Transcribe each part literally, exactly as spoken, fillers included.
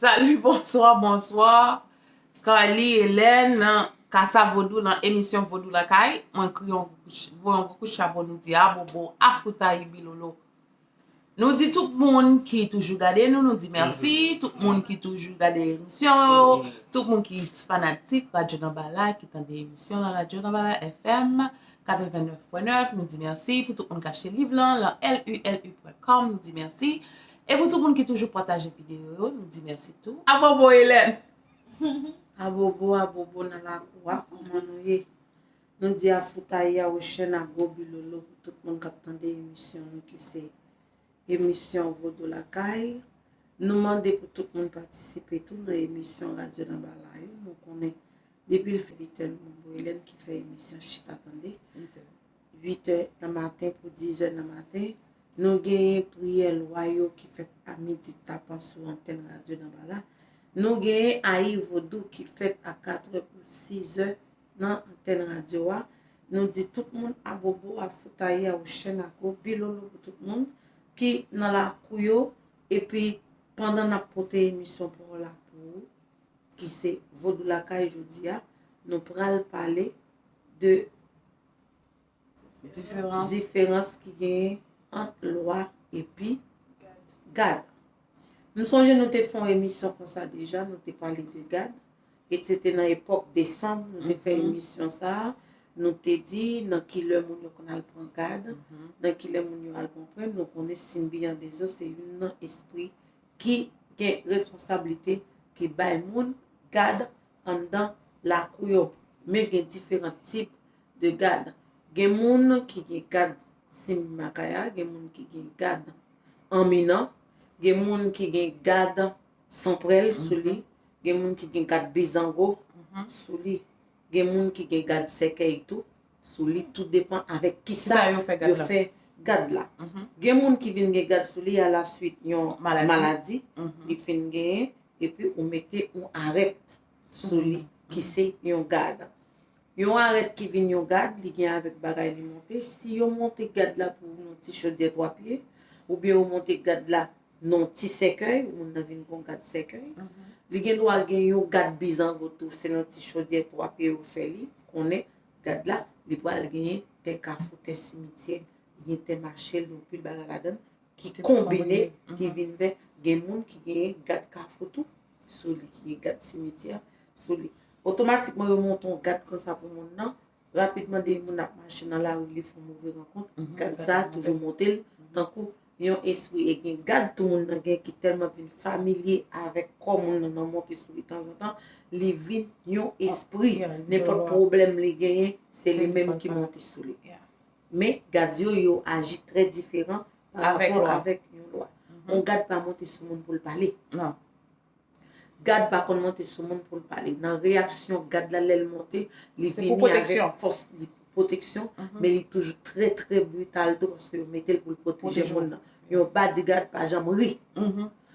Salut, bonsoir, bonsoir. Carly, Hélène, nan Kasa Vodou, nan emisyon Vodou Lakay. Mwen kriye yon, voye yon gwo kout chapo, nou di abobo, afoutayi, bilolo. Nou di tout moun ki toujou gade nou, nou di mèsi. Tout moun ki toujou gade emisyon yo, tout moun ki fanatik Radyo Nanbala, ki tande emisyon nan Radyo Nanbala F M katrevennnèf pwen nèf, nou di mèsi. Pou tout moun ki achte liv lan, lan L U L U pwen kòm, nou di mèsi. E pou tout moun ki toujou pataje videyo yo, nou di mèsi tou. Abobo, Hélène! Abobo, abobo nan lakou a, kòman nou ye? Nou di afoutayi, awochèn, agobilolo pou tout moun k ap tande emisyon nou ki se emisyon Vodou Lakay. Nou mande pou tout moun patisipe tou nan emisyon Radyo Nanbala yo. Nou konnen depi l fè vit è, nou Hélène ki fè emisyon Chita Tande. Vit è nan maten pou diz è nan maten. Nou genyen priyè lwa yo ki fèt a midi tapan sou antèn Radyo Nanbala. Nou genyen Ayi Vodou ki fèt a kat è pou siz è nan antèn radyo a. Nou di tout moun abobo, afoutayi, awochèn, agobilolo pou tout moun ki nan lakou yo. Epi, pandan n ap pote emisyon pa w la pou ou, ki se Vodou Lakay jodi a, nou pral pale de diferans ki genyen ant lwa epi gad. M sonje nou te fè yon emisyon konsa deja, nou te pale de gad. E se te nan epòk desanm, nou te fè emisyon sa a. Nou te di nan ki lè moun yo konn al pran gad, nan ki lè moun yo al pran pwen. Nou konnen Simbi an Dezo se youn nan espri ki gen responsablite, ki bay moun gad anndan lakou yo. Men gen diferan tip de gad. Gen moun ki gen gad Simbi Makaya, gen moun ki gen gad Anminan, gen moun ki gen gad Sanprèl sou li, gen moun ki gen gad Bizango sou li, gen moun ki gen gad Sèkèy tou sou li, tou depan avèk kisa yo fè gad la. Gen moun ki vin gen gad sou li alaswit yon maladi li fin genyen, epi ou mete yon arèt sou li, ki se yon gad. Yon arèt ki vin yon gad, li gen avèk bagay li monte. Si yo monte gad la pou yon ti chodyè twa pye, oubyen yo monte gad la nan ti sèkèy, moun nan vin gon gad sèkèy. Li gen dwa gen yon gad bizango tou, se nan ti chodyè twa pye yo fè li, konnen gad la, li pral genyen tè kafou, tè simityè, li gen tè mache, li gen pil bagay ladan l, ki konbine, ki vin fè, gen moun ki genyen gad kafou tou sou li, ki gen gad simityè sou li. Otomatikman, yo monte yon gad konsa pou moun nan, rapidman, de moun ap mache nan lari, li fè yon move rankont, gad sa a toujou monte l, tankou yon espri. E gen gad tou moun nan gen ki tèlman vin familye avèk kò moun nan, nan monte sou li tanzantan, li vin yon espri. Nenpòt pwoblèm li genyen, se li menm ki monte sou li. Men, gad yo, yo aji trè diferan pa rapò avèk yon lwa. Yon gad pa monte sou moun pou l pale. Gad pa konn monte sou moun pou l pale. Nan reyaksyon gad la, lè l monte, li vini avèk fòs, li pou pwoteksyon, men li toujou trè, trè brital tou, paske yo mete l pou l pwoteje moun nan. Yon bodyguard pa janm ri.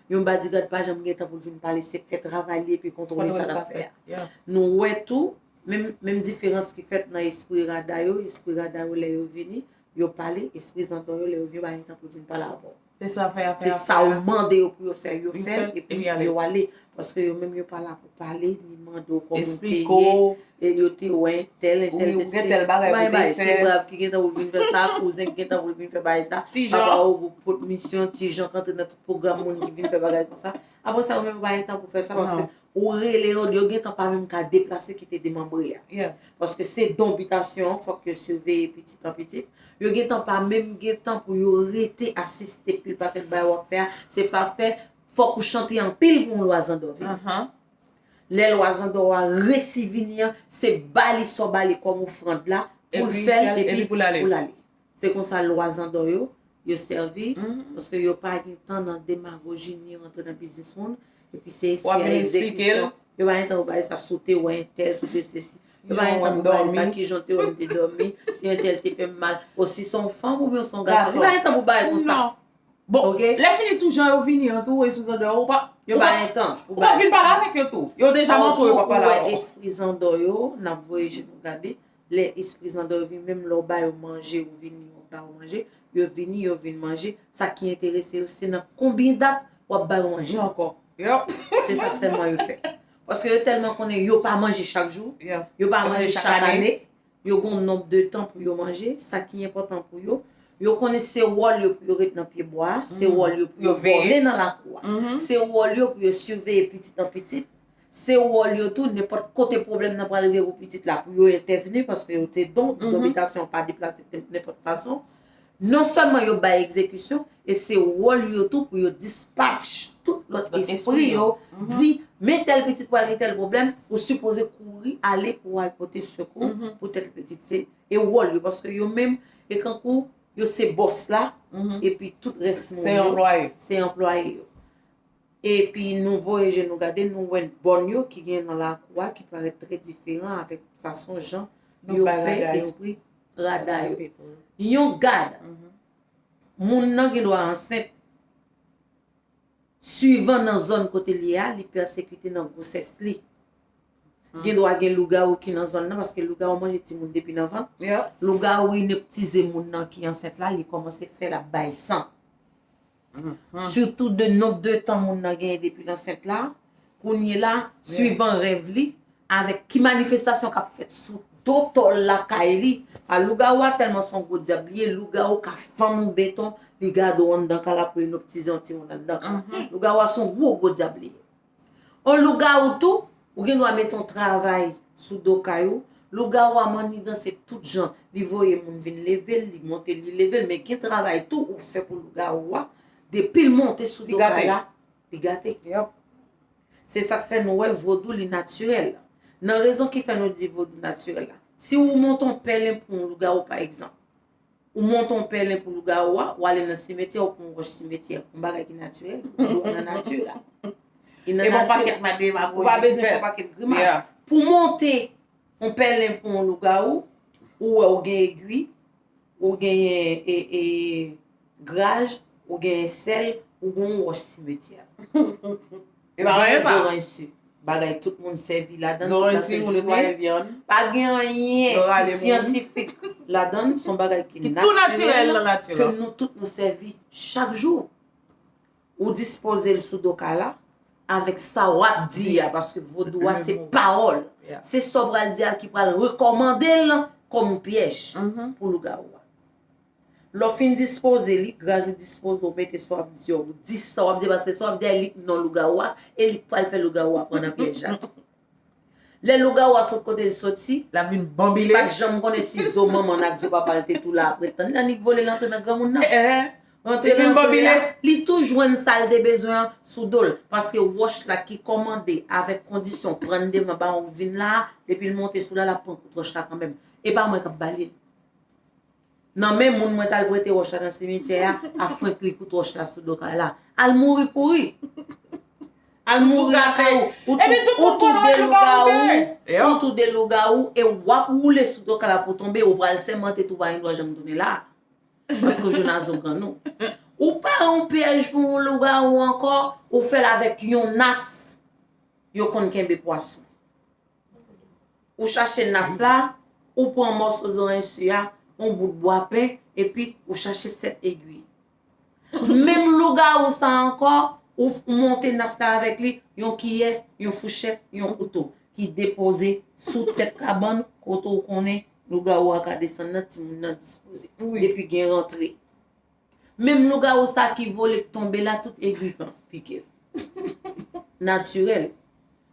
Yon bodyguard pa janm gen tan pou l vin pale, se fè travay li epi kontwole sa l ap fè a. Nou wè tou, menm, menm diferans ki fèt nan espri rada yo, espri rada yo lè yo vini, yo pale, espri zandò yo lè yo vini, yo pa gen tan pou vin pale avè w. Se sa ou mande yo pou yo fè, yo fè l, epi yo ale. Paske yo menm yo pa la pou pale, ni mande w kòman w te ye, e yo te wè entèl, entèl te sesi. Bay bagay, se brav ki gen tan pou l vin fè sa, kouzen ki gen tan pou l vin fè bagay sa, papa w pou pot misyon, ti jan k antre nan tout pwogram moun ki vin fè bagay konsa. Apre sa, yo menm yo pa gen tan pou fè sa, paske ou rele yo, yo gentan pa menm ka deplase kite demanbre a. Paske se don bitasyon an, fòk yo siveye pitit an pitit. Yo gentan pa menm gentan pou yo rete asiste pil pakèt bagay w ap fè a. Se pa fè, fòk ou chante anpil pou yon lwa zandò vini. Lè lwa zandò a resi vini an, se ba li sa w ba li kòm ofrann la, pou l fè l, epi pou l ale. Se konsa lwa zandò yo, yo sèvi, paske yo pa gen tan nan demagoji ni rantre nan biznis moun, epi se espri a egzekisyon. Yo pa gen tan pou bagay sa, si w te wè entèl, si w te sesi. Yo pa gen tan pou bagay sa, kijan w te wè m te dòmi, si entèl te fè m mal, o si se yon fanm oubyen se yon gason. Yo pa gen tan pou bagay konsa. Bon, lè fini tou jan yo vini an tou, espri zandò yo, ou pa, yo pa gen tan pou bagay. Ou pa vin pale avèk yo tou. Yo deja montre yo pa pale avè w. Espri zandò yo, n ap voye je nou gade. Lè espri zandò yo vini, menm lè w ba yo manje, ou vini, yo ba yo manje, yo vini, yo vin manje. Sa ki enterese yo, se nan konbyen dat w ap ba yo manje. Vini ankò. Se sa sèlman yo fè. Paske yo tèlman konnen yo pa manje chak jou, yo pa manje chak ane, yo gen yon nonb de tan pou yo manje, sa ki enpòtan pou yo. Yo konnen se wòl yo pou yo ret nan pye bwa a, se wòl yo pou yo vole nan lakou a, se wòl yo pou yo siveye pitit an pitit, se wòl yo tou, nenpòt kote pwoblèm nan pral rive pou pitit la, pou yo entèvni, paske yo te don, domitasyon pa deplase nenpòt fason. Non sèlman yo bay egzekisyon, e se wòl yo tou pou yo dispatch tout lòt espri yo, di, men tèl pitit pral gen tèl pwoblèm, ou sipoze kouri ale pou al pote sekou pou tèl pitit. Se e wòl yo, paske yo menm, e kankou yo se bòs la, epi tout rès moun yo se anplwaye yo. Epi nou voye je nou gade, nou wè bòn yo ki gen nan lakou a ki parèt trè diferan avèk fason jan yo fè espri rada yo. Yon gad, moun nan gen dwa ansent, swivan nan zòn kote l ye a, li pèsekite nan gwosès li. Gen dwa gen lougawou ki nan zòn nan, paske lougawou manje timoun depi nan vant. Lougawou ineptize moun nan ki ansent la, li kòmanse fè l ap bay san. Sitou de nonb de tan moun nan genyen depi l ansent la, kounye la, swivan rèv li, avèk ki manifestasyon k ap fèt sou do tòl lakay li. A, lougawou a tèlman se yon gwo dyab li ye, lougawou ka fann ou beton, li gade w anndan kay la pou l ineptize yon timoun anndan kay la. Lougawou a se yon gwo, gwo dyab li ye. On lougawou tou, ou gen dwa mete yon travay sou do kay ou. Lougawou a manniganse tout jan. Li voye moun vin leve l, li monte, li leve l, men gen travay tou ou fè pou lougawou a. Depi l monte sou do kay la, li gate. Se sa k fè nou wè vodou li natirèl. Nan rezon ki fè nou di vodou natirèl la, si ou monte yon pèlen pou yon lougawou, pa egzanp, ou monte yon pèlen pou lougawou a, ou ale nan simetyè, ou pran yon wòch simetyè, yon bagay ki natirèl, ou jwe nan nati la. Li nan nati la. Ou pa bezwen fè yon pakèt grimas. Pou monte yon pèlen pou yon lougawou, ou wè ou gen egwi, ou genyen e, e, graj, ou genyen sèl, ou gen yon wòch simetyè. E pa anyen sa. Zoranj si. Bagay tout moun sèvi ladan, tout la sèvi jounen. Pa gen anyen ki syantifik ladan, se yon bagay ki natirèl, ke nou tout nou sèvi chak jou. Ou dispoze l sou do kay la, avèk sa w ap di a, paske vodou a se pawòl. Se sa w pral di a ki pral rekòmande l kòm pyèj pou lougawou a. Lè w fin dispoze li, graj ou dispoze, ou mete sa w ap di a, ou di sa w ap di a, paske sa w ap di a, li k non lougawou a, e li k pral fè lougawou a pran nan pyèj la tou. Lè lougawou a sot kote l soti, li pa t janm konnen si zo manman l ak zo papa l te tou la apre tan. Li annik vole l antre nan granmoun nan. Rantre nan antre a, li tou jwenn sa l te bezwen an sou do l. Paske wòch la ki kòmande avèk kondisyon pran devan bawon k vin la a, depi l monte sou la, l ap pran kout wòch la kanmenm. E pa mwen k ap ba li l. Nan men moun mwen t al prete wòch la nan simityè a, a frenk li kout wòch la sou do kay la. Al mouri pouri. Al mouri lakay ou. Ou tou, ou tou de lougawou, ou tou de lougawou, e w ap woule sou do kay la pou w tonbe, ou pral sèmante tou pa gen dwa janm tounen la. Paske w jwenn a zo grann ou. Ou pa yon pyèj pou yon lougawou ankò, ou fè l avèk yon nas yo konn kenbe pwason. Ou chache nas la, ou pran mòso zoranj si a, yon bout bwa pen, epi ou chache sèt egwi. Menm lougawou sa ankò, ou f-, ou monte nas la avèk li, yon kiyè, yon fouchèt, yon kouto, ki depoze sou tèt kabann, kote w konnen lougawou a ka desann nan, timoun nan dispoze. Depi gen rantre. Menm lougawou sa ki vole k tonbe la, tout egwi pike l. Natirèl.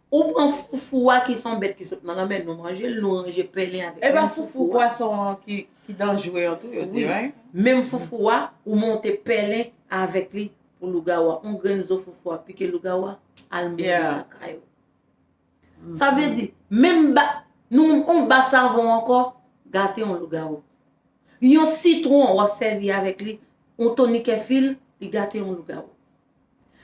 Ou pran foufou a ki se yon bèt ki sot nan lanmè, nou manje l, nou ranje pèlen avèk menm foufou a. E pa foufou pwason an ki, ki danjre an tou, yo di, wi. Menm foufou a, ou monte pèlen avèk li pou lougawou a. On grenn zo foufou a pike lougawou a, al mouri lakay ou. Sa vle di, menm ba, nou, on ba savon ankò, gate yon lougawou. Yon sitwon, w ap sèvi avèk li, yon tonik èfil, li gate yon lougawou.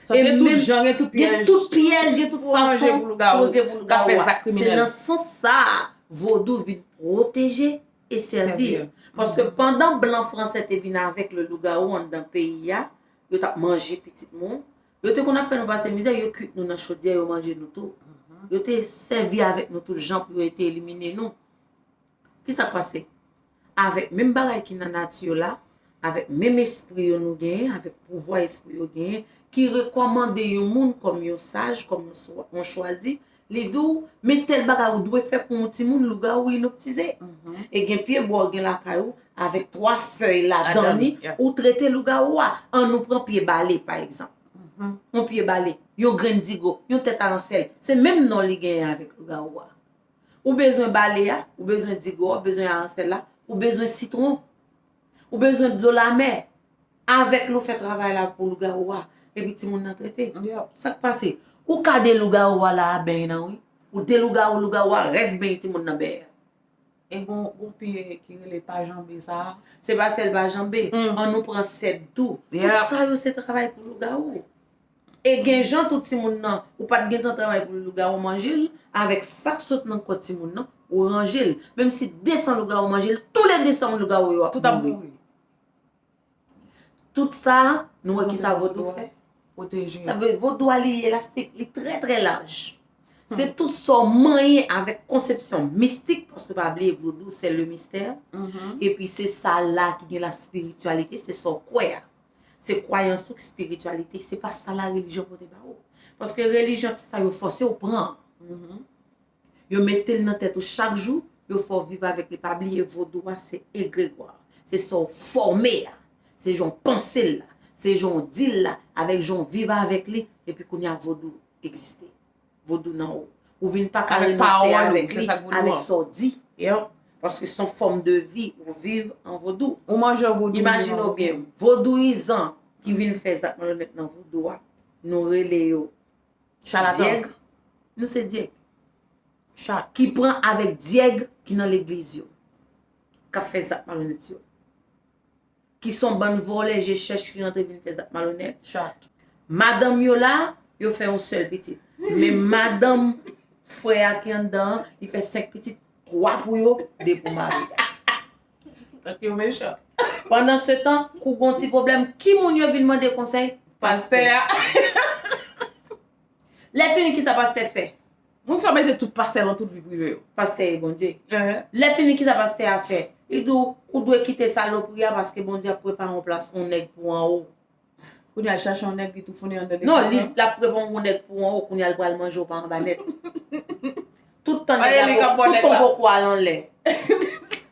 Sa gen tout jan, gen tout pyèj. Gen tout pyèj, gen tout fason pou lougawou ka fè zak kriminèl. Se nan sans sa a, vodou vin pwoteje e sèvi. Paske pandan blan fransè te vin avèk le lougawou anndan peyi a, yo t ap manje pitit moun. Yo te konn ap fè nou pase mizè, yo kuit nou nan chodyè, yo manje nou tou. Yo te sèvi avèk nou tout jan pou yo te elimine nou. Kisa k pase? Avèk menm bagay ki nan nati la, avèk menm espri yo nou genyen, avèk pouvwa espri yo genyen, ki rekòmande yon moun kòm yon saj, kòm yon swa- yon chwazi, li di w, men tèl bagay ou dwe fè pou yon timoun lougawou inoptize. E gen pyebwa w gen lakay ou, avèk twa fèy ladan li, ou trete lougawou a. An nou pran pye bale, pa egzanp. Yon pye bale, yon grenn digo, yon tèt aransèl. Se menm non li genyen avèk lougawou a. Ou bezwen bale a, ou bezwen digo a, ou bezwen aransèl la, ou bezwen sitwon, ou bezwen dlo lamè. Avèk li w fè travay la pou lougawou a, epi timoun nan trete. Sa k pase? Ou ka de lougawou a la a beny nan, wi. Ou de lougawou, lougawou a rès beny timoun nan bèyè. E gon, gon pye ki rele pa janbe sa a. Se pa sèl pa janbe. An nou pran sèd tou. Tout sa yo se travay pou lougawou. E gen jan tout timoun nan, ou pa t gentan travay pou lougawou manje l, avèk sa k sot nan kò timoun nan, ou ranje l. Menm si de san lougawou manje l, tou le de san lougawou yo ap mouri. Tout sa, nou wè ki sa vodou fè? Sa vle vodou a li elastik, li trè trè laj. Se tout sa w manyen avèk konsepsyon mistik, paske pa bliye vodou se le mystère. Epi se sa la ki gen la spirityalite, se sa w kwè a. Se kwayans ou ki spirityalite, se pa sa la relijyon pote ba ou. Paske relijyon se sa yo fòse w pran. Yo mete l nan tèt ou chak jou, yo fè w viv avèk li. Pa bliye vodou a se egregwa. Se sa w fòme a. Se jan w panse l la. Se jan w di l la. Avèk jan w viv avèk li. Epi kounye a vodou egziste. Vodou nan ou. Ou vin pa ka renonse avèk li, avèk sa w di. Paske se yon fòm de vi ou viv an vodou. Ou manje vodou. Imajine w byen, vodouyizan ki vin fè zak malonèt nan vodou a, nou rele yo dyèg. Nou se dyèg. Ki pran avèk dyèg ki nan legliz yo, k ap fè zak malonèt yo. Ki se yon bann vòlè je chèch ki rantre vin fè zak malonèt. Madanm yo la, yo fè yon sèl pitit. Men madanm frè a ki anndan an, li fè senk pitit, twa pou yo, de pou mari a. Tank yo mechan. Pandan se tan, kou gon ti pwoblèm, ki moun yo vin mande konsèy? Pastè a. Lè fini, ki sa pastè fè? Moun sa mete tout pastè nan tout vi prive yo. Pastè e Bondye. Lè fini, ki sa pastè a fè? Li di w, ou dwe kite salopri a paske Bondye ap prepare yon plas, yon nèg pou anwo. Kounye a, l chache yon nèg, li toufonnen anndan legliz la. Non, li, l ap prepare yon nèg pou anwo, kounye a, l pral manje w pa anba nèt. Tout tan nèg la, tout tan poko al anlè.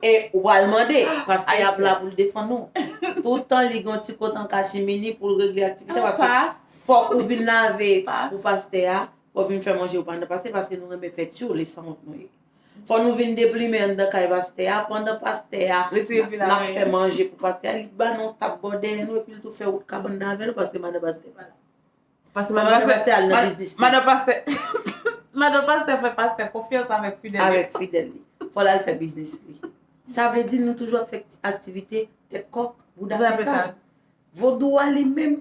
E ou pral mande, pastè a ap la pou l defann ou. Tout tan li gen yon ti kote an kachimini pou l regle aktivite, paske fòk ou vin lave pou pastè a. Fò w vin fè manje ou pandan pastè, paske nou renmen fè tyoul, e sanwont nou ye. Fò nou vin deplimen anndan kay pastè a, pandan pastè a l ap fè manje pou pastè a, li ba nou yon tap bò dèyè nou, epi l tou fè wout kabann nan avè nou, paske madan pastè pa la. Paske madan pastè al nan biznis li. Madan pastè, madan pastè fè pastè konfyans avèk fidèl li. Avèk fidèl li. Fò l al fè biznis li. Sa vle di nou toujou ap fè aktivite tèt kòk, bouda fè kal. Vodou a li menm,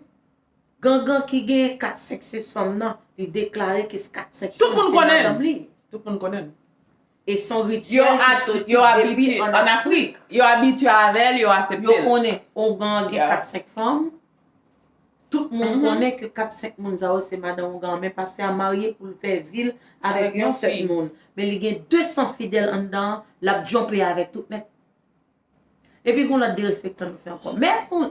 Gangan ki genyen kat, senk, sis fanm nan, li deklare ke kat, senk fanm se madanm li. Tout moun konnen l. E se yon rityèl ki soti depi ann Afrik. Yo abitye avè l, yo aksepte l. Yo konnen, oungan gen kat, senk fanm. Tout moun konnen ke kat, senk moun sa yo se madanm oungan an, men pastè a marye pou l fè vi l avèk yon sèl moun. Men li gen de san fidèl anndan an, l ap djonpe avèk tout nèt. Epi gon lòt derespektan nou fè ankò. Men fò,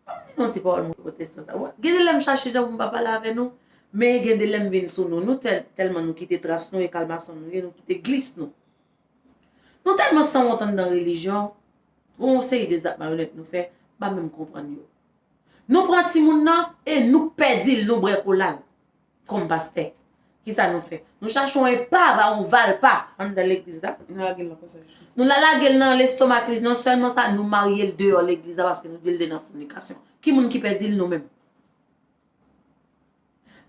fò m di nou yon ti pawòl, moun pwotestan sa. Gen de lè m chache jan pou m pa pale avè nou, men gen de lè m vin sou nou. Nou tèl, tèlman nou kite tras nou e kalmason nou ye, nou kite glis nou. Nou tèlman sanwont anndan relijyon, gon yon seri de zak malonèt nou fè, m pa menm konprann yo. Nou pran timoun nan e nou k pèdi l, nou bwè kola l. Kòm pastè, kisa nou fè? Nou chache yon epav a yon valpa anndan legliz la. Nou lage l nan konsèy. Nou la lage l nan lestomak li. Non sèlman sa, nou marye l deyò legliz la paske nou di l te nan fònikasyon. Ki moun ki pèdi l? Nou menm.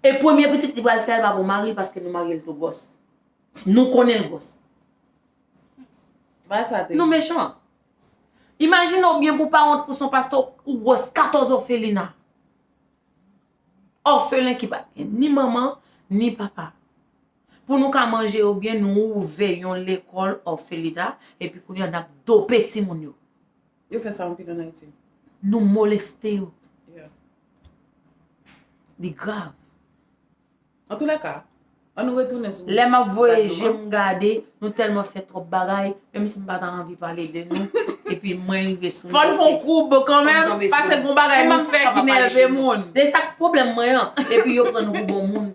E premye pitit li pral fè a, li pa pou mari l paske nou marye l twò gwòs. Nou konnen l gwòs. Nou mechan. Imajine w byen pou w pa wont pou se yon pastè ou gwòs katòz òfelina. Òfelen ki pa gen ni manman, ni papa. Pou nou ka manje yo byen, nou ouvè yon lekòl òfelina, epi kounye a n ap dope timoun yo. Yo fè sa anpil ann Ayiti. Nou moleste yo. Li grav. Antoulèka, ann nou retounen sou... Lè m ap voye je m gade, nou tèlman fè twòp bagay, menm si m pa ta anvi pale de nou. Epi mwen rive sou Fò n fè yon koub kanmenm, paske gon bagay nou fè ki nève moun. Se sa k pwoblèm mwen an. Epi yo pran nou pou bon moun.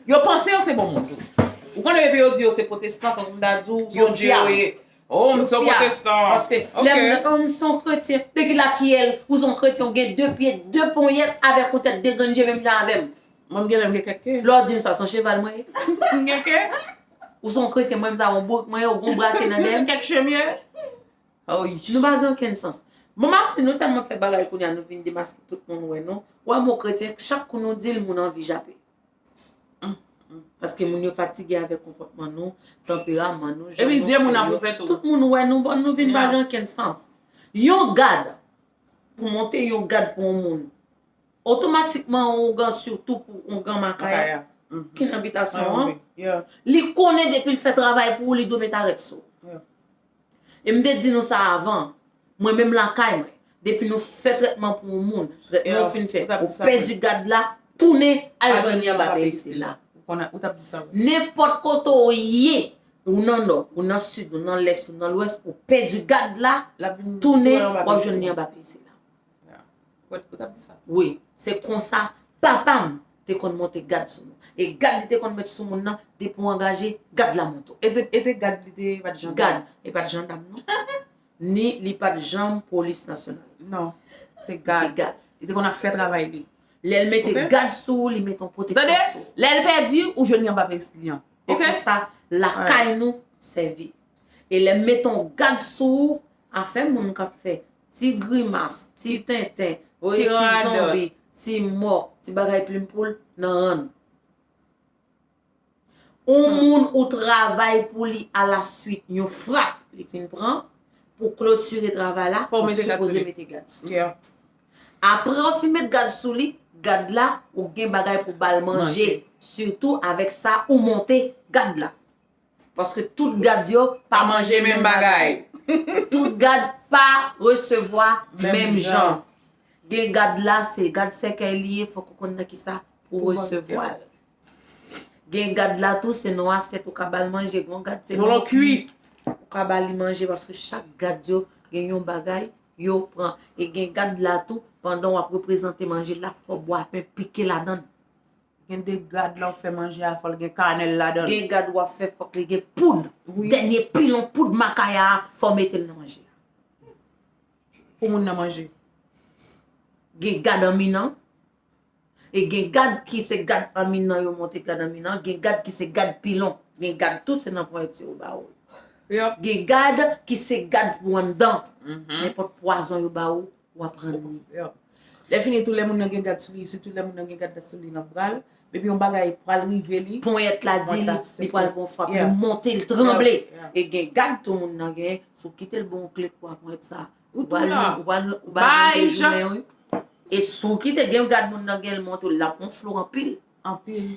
Yo panse yo se bon moun tou. Ou konnen epi yo di yo se pwotestan, tankou m ta di w, Bondye yo ye. Oh, m se yon pwotestan. Paske lè m se yon kretyen, de ki la ki el, ou se yon kretyen, ou gen de pye, de ponyèt avèk yon tèt, de grenn je menm jan avè m. Mwen m gen lè m gen kèk ke. Lè w di m sa, se yon cheval mwen ye. M gen ke. Ou se yon kretyen, mwen m sa yon bourik mwen ye, ou gon bra ke nan dèyè m. Kèk chemye. Oh, wi. Nou pa gen okenn sans. Bon, m ap di nou tèlman fè bagay kounye a nou vin demaske tout moun wè nou. Wè mo kretyen, chak kou nou di l, moun anvi jape. Paske moun yo fatige avèk konpòtman nou, tanperaman nou, jan Epi nou zye moun fè ap yo. ouvè tou. Tout moun wè nou, bon, nou vin pa gen okenn sans. Yon gad, pou monte yon gad pou yon moun, otomatikman yon ougan, sitou pou yon gran makaya Makaya. Mhm. Ki nan abitasyon an, Yeah. li konnen depi l fè travay pou ou, li dwe met arèt sou ou. Yeah. E m te di nou sa avan, mwen menm lakay mwen, depi nou fè trètman pou yon moun, trètman Yeah, ou fin fè, ou t ap ou di sa, pèdi gad la, tounen al jwenn li anba peristil la. Ou konn, ou t ap di sa, wi. Nenpòt kote ou ye, ou nan nò, ou nan sid, ou nan lès, ou nan lwès, ou pèdi gad la, L ap vin tounen, tounen anba w ap peristil jwenn li la. Anba peristil la. Ou t ap di sa. Wi, se konsa papa m te konn monte gad sou nou. E gad li te konn met sou moun nan, depi w angaje, gad la monte w. E te, e te gad li te, pa t jandam. Gad, e pa t jandam non. Ni li pa t janm polis nasyonal. Non, te Li te gad. Gad. Li te konn ap fè travay li. Lè l mete Ok. Gad sou ou, li met yon pwoteksyon Tande, sou ou. Lè l pèdi, ou jwenn li anba peristil la. E Ok? konsa, lakay nou sèvi. E lè m met yon gad sou ou, afè moun k ap fè ti grimas, ti tenten, ti zonbi, ti mò, ti bagay plim poul nan rann. Yon moun ou travay pou li alaswit yon frap li fin pran, pou klotire travay la, ou sipoze mete gad sou li. Apre ou fin met gad sou li, gad la, ou gen bagay pou ba l manje. Sitou avèk sa ou monte gad la. Paske tout gad yo pa manje menm bagay. Tout gad pa resevwa menm jan. Gen gad la, se gad sèkèy li ye, fòk ou konn nan kisa pou resevwa l. Gen gad la tou, se non asèt ou ka ba l manje, gen gad se non kui. Ou ka ba li manje paske chak gad yo gen yon bagay yo pran. E gen gad la tou, pandan w ap reprezante manje la, fò bwapen pike ladan l. Gen de gad la w fè manje a, fò l gen kanèl ladan l. Gen gad w ap fè, fòk li gen poud. Dènye pilon poud makaya a, fò w mete l nan manje a. Pou moun nan manje. Gen gad anminan. E gen gad ki se gad anminan, yo monte gad anminan. Gen gad ki se gad pilon. Gen gad tou se nan ponyèt yo ba ou. Gen gad ki se gad pou anndan. Nenpòt pwazon yo ba ou, w ap rann li. Lè fini tou lè moun nan gen gad sou li, sitou lè moun nan gen gad la sou li nan bra l, epi yon bagay pral rive li. Ponyèt la di li, li pral pran frap, li monte, li tranble. E gen gad tou moun nan gen, si w kite l bon kle kou a ponyèt sa. Ou tou la. Ou pral, ou pral, ou pral bay jan. E si w kite gen gad moun nan gen, l monte, l ap gonfle w anpil. Anpil.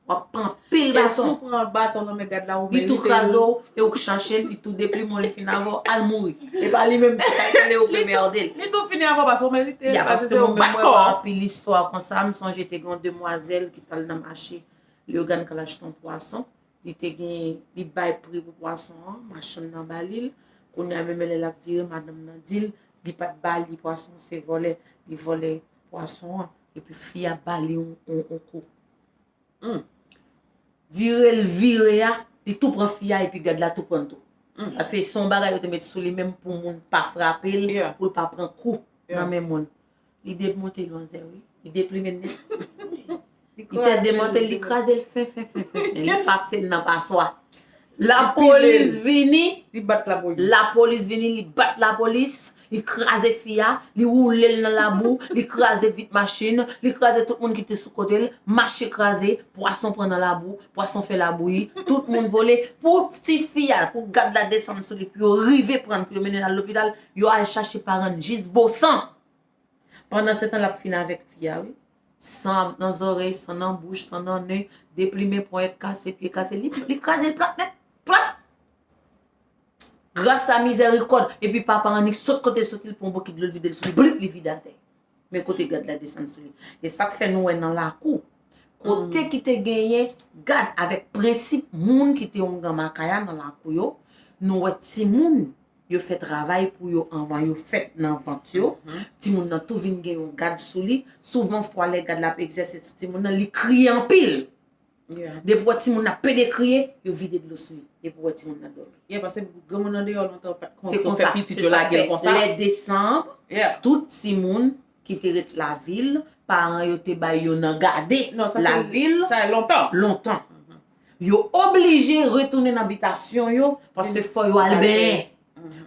W ap pran anpil baton. E si w pran baton nan men gad la, ou merite. Li tou kraze w, e ou k chache l, li tou deplimen w, li fin avè w, al mouri. E pa li menm ki chache l, e ou k mède l. Li tou fini avè w, paske w merite. Ya, paske mwen menm mwen wè anpil istwa konsa, m sonje te gen yon demwazèl ki t al nan mache, Leyogàn k al achte yon pwason. Li te gen, li bay pri pou pwason an, machann nan ba li l. Kounye a menm lè l ap vire, madanm nan di l, li pa t ba li pwason, se vòlè, li vòlè pwason an. Epi fi a ba li yon, yon, yon kou. Vire l vire a, li tou pran fi a, epi gad la tou pran l tou. Paske se yon bagay yo te met sou li menm pou moun pa frape l, pou l pa pran kou nan men moun. Li demonte manzè wi. Li deplimen l nèt. Li te demonte l, li kraze l fen, fen, fen, fen, fen. Li pase l nan paswa. Lapolis vini. Li bat lapolis. Lapolis vini, li bat lapolis. Li kraze fi a, li woule l nan labou, li kraze vit machin, li kraze tout moun ki te sou kote l, mache kraze, pwason pran nan labou, pwason fè labouyi, tout moun vole. Pou ti fi a, pou gad la desann sou li, pou yo rive pran l, pou yo mennen l al lopital, yo al chache paran l jis Bosan. Pandan se tan l ap fin avèk fi a wi. San nan zòrèy, san nan bouch, san nan nen, deplimen, ponyèt kase, pye kase, li, li kraze l plat nèt, plat. Gras a mizèrikòd, epi papa annik sot kote l soti, l pran yon bokit dlo, l vide l sou li, blip, li vide atè. Men kote gad la desann sou li. E sa k fè nou wè nan lakou, kote ki te genyen gad avèk prensip moun ki te ongan makaya nan lakou yo, nou wè timoun Yo fè travay pou yo anvan yo fèt nan vant yo. Timoun nan tou vin gen yon gad sou li. Souvan fwa lè gad la ap egzèse sou timoun nan, li kriye anpil. Depi w wè timoun nan ap pede kriye, yo vide dlo sou li. Depi w wè timoun nan dòmi. Yeah, paske granmoun nan deyò lontan pa t konn fè pitit yo lage l konsa. Lè desanm, tout timoun ki te ret lavil, paran yo te bay yo nan gade lavil lontan. Yo oblije retounen nan bitasyon yo paske fò yo al benyen.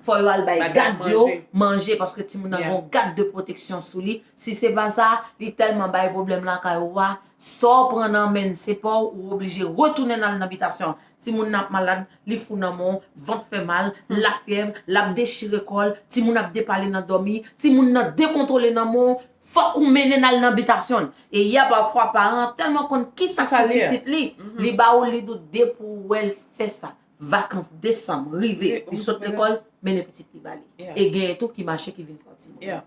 Fò yo al bay gad yo manje paske timoun nan gen yon gad de pwoteksyon sou li. Si se pa sa, li tèlman bay pwoblèm lakay ou a, sa w pran nan men n se pa w, ou oblije retounen al nan bitasyon an. Timoun nan ap malad, li fou nan men w, vant fè mal, lafyèv, l ap dechire kò l, timoun ap depale nan dòmi, timoun nan dekontwole nan men w, fòk ou mennen l al nan bitasyon l. E y a pafwa paran an tèlman konn kisa k sou pitit li, li ba ou li di w depi w wè l fè sa, vakans desanm rive, li sot lekòl, mennen pitit li ba li. E genyen tou ki mache ki vin pran timoun nan.